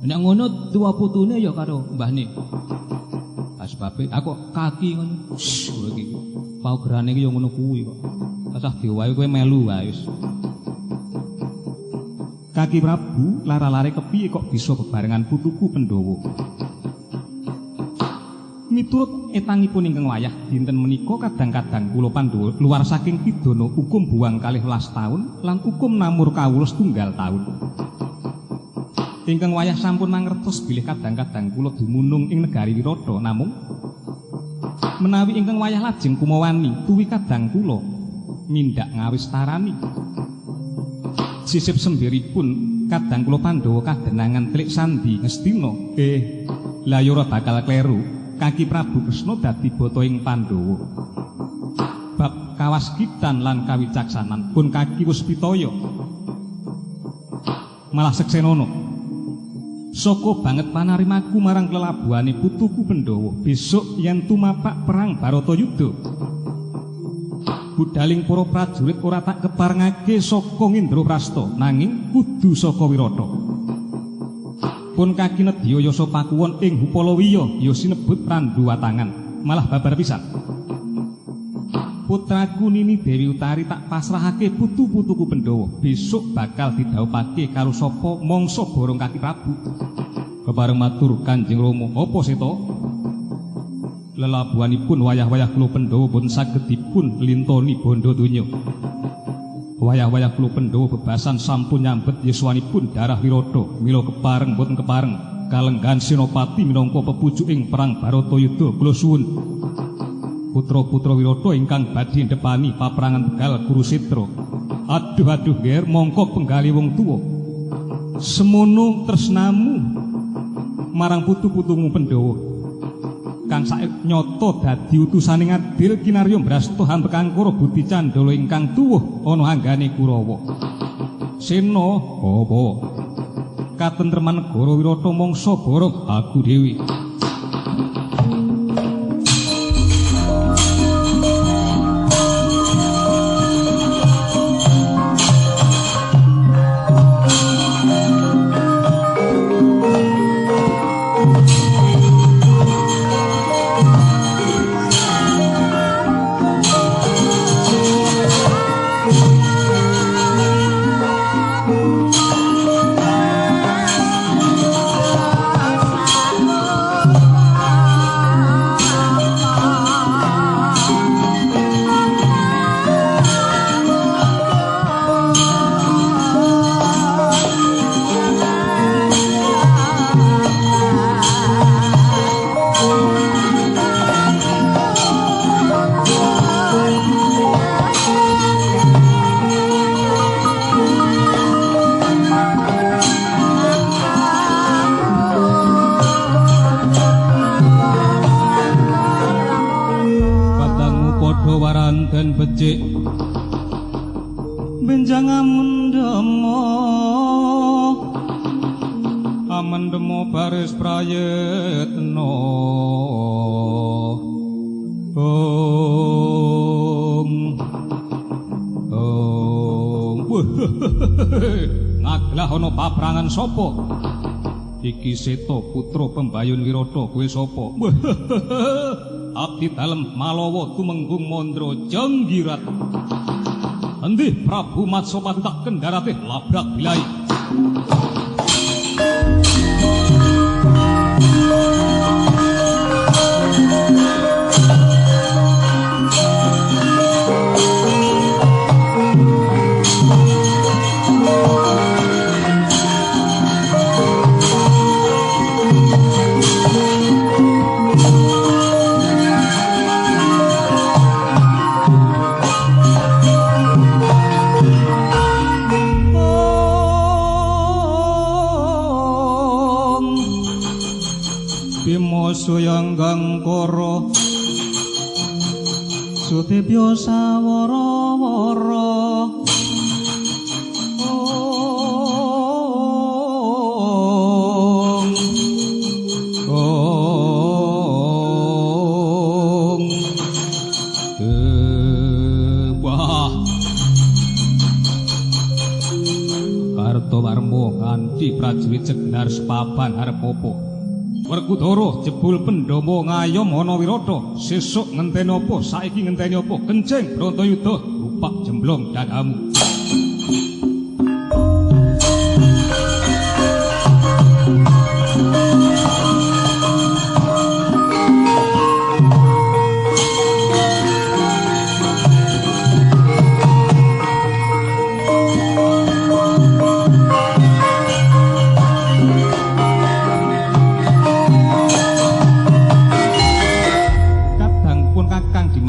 Nek ngono tuwa putune ya karo mbahne. Ha sebabe aku kaki ngono. Kowe iki paugerane iki yo ngono kuwi kok. Rasah diowahi kowe melu wae wis. Kaki Prabu lara-lare kepiye kok bisa bebarengan putuku Pandhawa. Miturut etangipun ingkang wayah dinten menika kadang-kadang kula Pandhawa luar saking pidana hukum buang 12 taun lan hukum namur kawula setunggal taun. Ingkang wayah sampun mangertos bilih kadang-kadang kula dumunung ing negari Wirata, namung menawi ingkang wayah lajeng kumawani tuwi kadang kula mindak ngawis tarani. Sisip sembiripun kadang kula Pandhawa kadenangan Telik Sandi Ngastina. Lah ya ora bakal kleru. Kaki Prabu Kresna dadi bata ing Pandhawa. Bab kawaskitan lan kawicaksanan pun Kaki wis pitaya. Malah seksenono. Saka banget panarimaku marang lelabuhane putuku Pandhawa. Besok yen tumapak perang Baratayuda, budaling para prajurit ora tak keparengake saka Indraprasta, nanging kudu saka Wirata. Pun Kaki nedya yasa pakuwon ing Hupalawiya ya sinebut Randuwatangan, malah babar pisan. Putraku Nini Dewi Utari tak pasrahake putu-putuku Pandhawa. Besok bakal didhawuhake karo sapa mangsa borong kaki Prabu. Kepareng matur Kanjeng Rama, apa seta? Lelabuhanipun wayah-wayah kula Pandhawa boten saged dipun lintoni bondo donya. Wayah-wayah kula Pandhawa bebasan sampun nyambet yuswanipun darah Wirata, mila kepareng boten kepareng kalenggahan Senopati minangka pepucuk ing perang Baratayuda kula suwun. Putra-putra Wirata ingkang badhe ndepani paperangan Tegal Kurusetra. Aduh aduh ger mongko penggali wong tuwa. Semono tresnamu marang putu-putumu Pandhawa. Kang saiki nyata dadi utusane ngadil kinarya mbrasta hambekangkara budi candala ingkang tuwuh ana anggane Kurawa. Sena apa? Katentreman negara Wirata mangsa borong aku dhewe. Benjang amendemo amendemo baris prayetno. Om Om. Ngaglah ana paprangan sapa? Iki Seta putra Pembayun Wirata. Kowe sapa? Abdi dalem Malawa Tumenggung Mandra Janggirat. Endi Prabu Matsopati tak kendharate labrak bilai. Suyanggang kara sutibya sawara-wara. Om Om. Wah, Kartowarma kanthi prajurit Jenar sepapan arep opo? Werkudara jebul Pandhawa ngayom ana Wirata. Sesuk ngenteni apa? Saiki ngenteni apa? Kencing Bratayuda, rupak jemblong dadamu.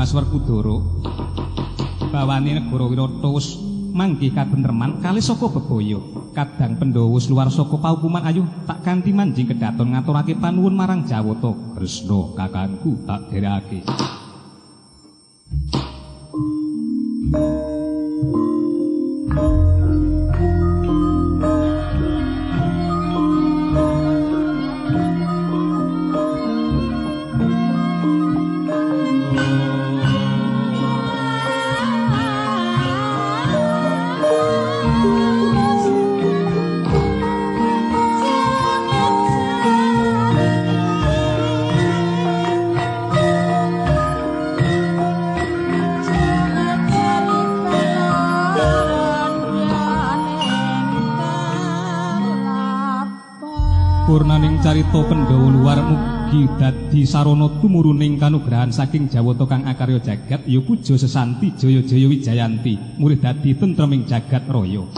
Werkudara bawane negara Wirata wis manggih katentreman kalih saka bebaya. Kadang Pandhawa wis luar saka paukuman. Ayo tak kanthi manjing kedaton ngaturake panuwun marang Jawata. Kresna kakangku tak derekake. Kasampurnaning carita Pandhawa luar mugi dadi sarana tumuruning kanugrahan saking Jawata kang akarya jagat ya puja sesanti jaya jaya wijayanti murih dadi tentreming jagat raya.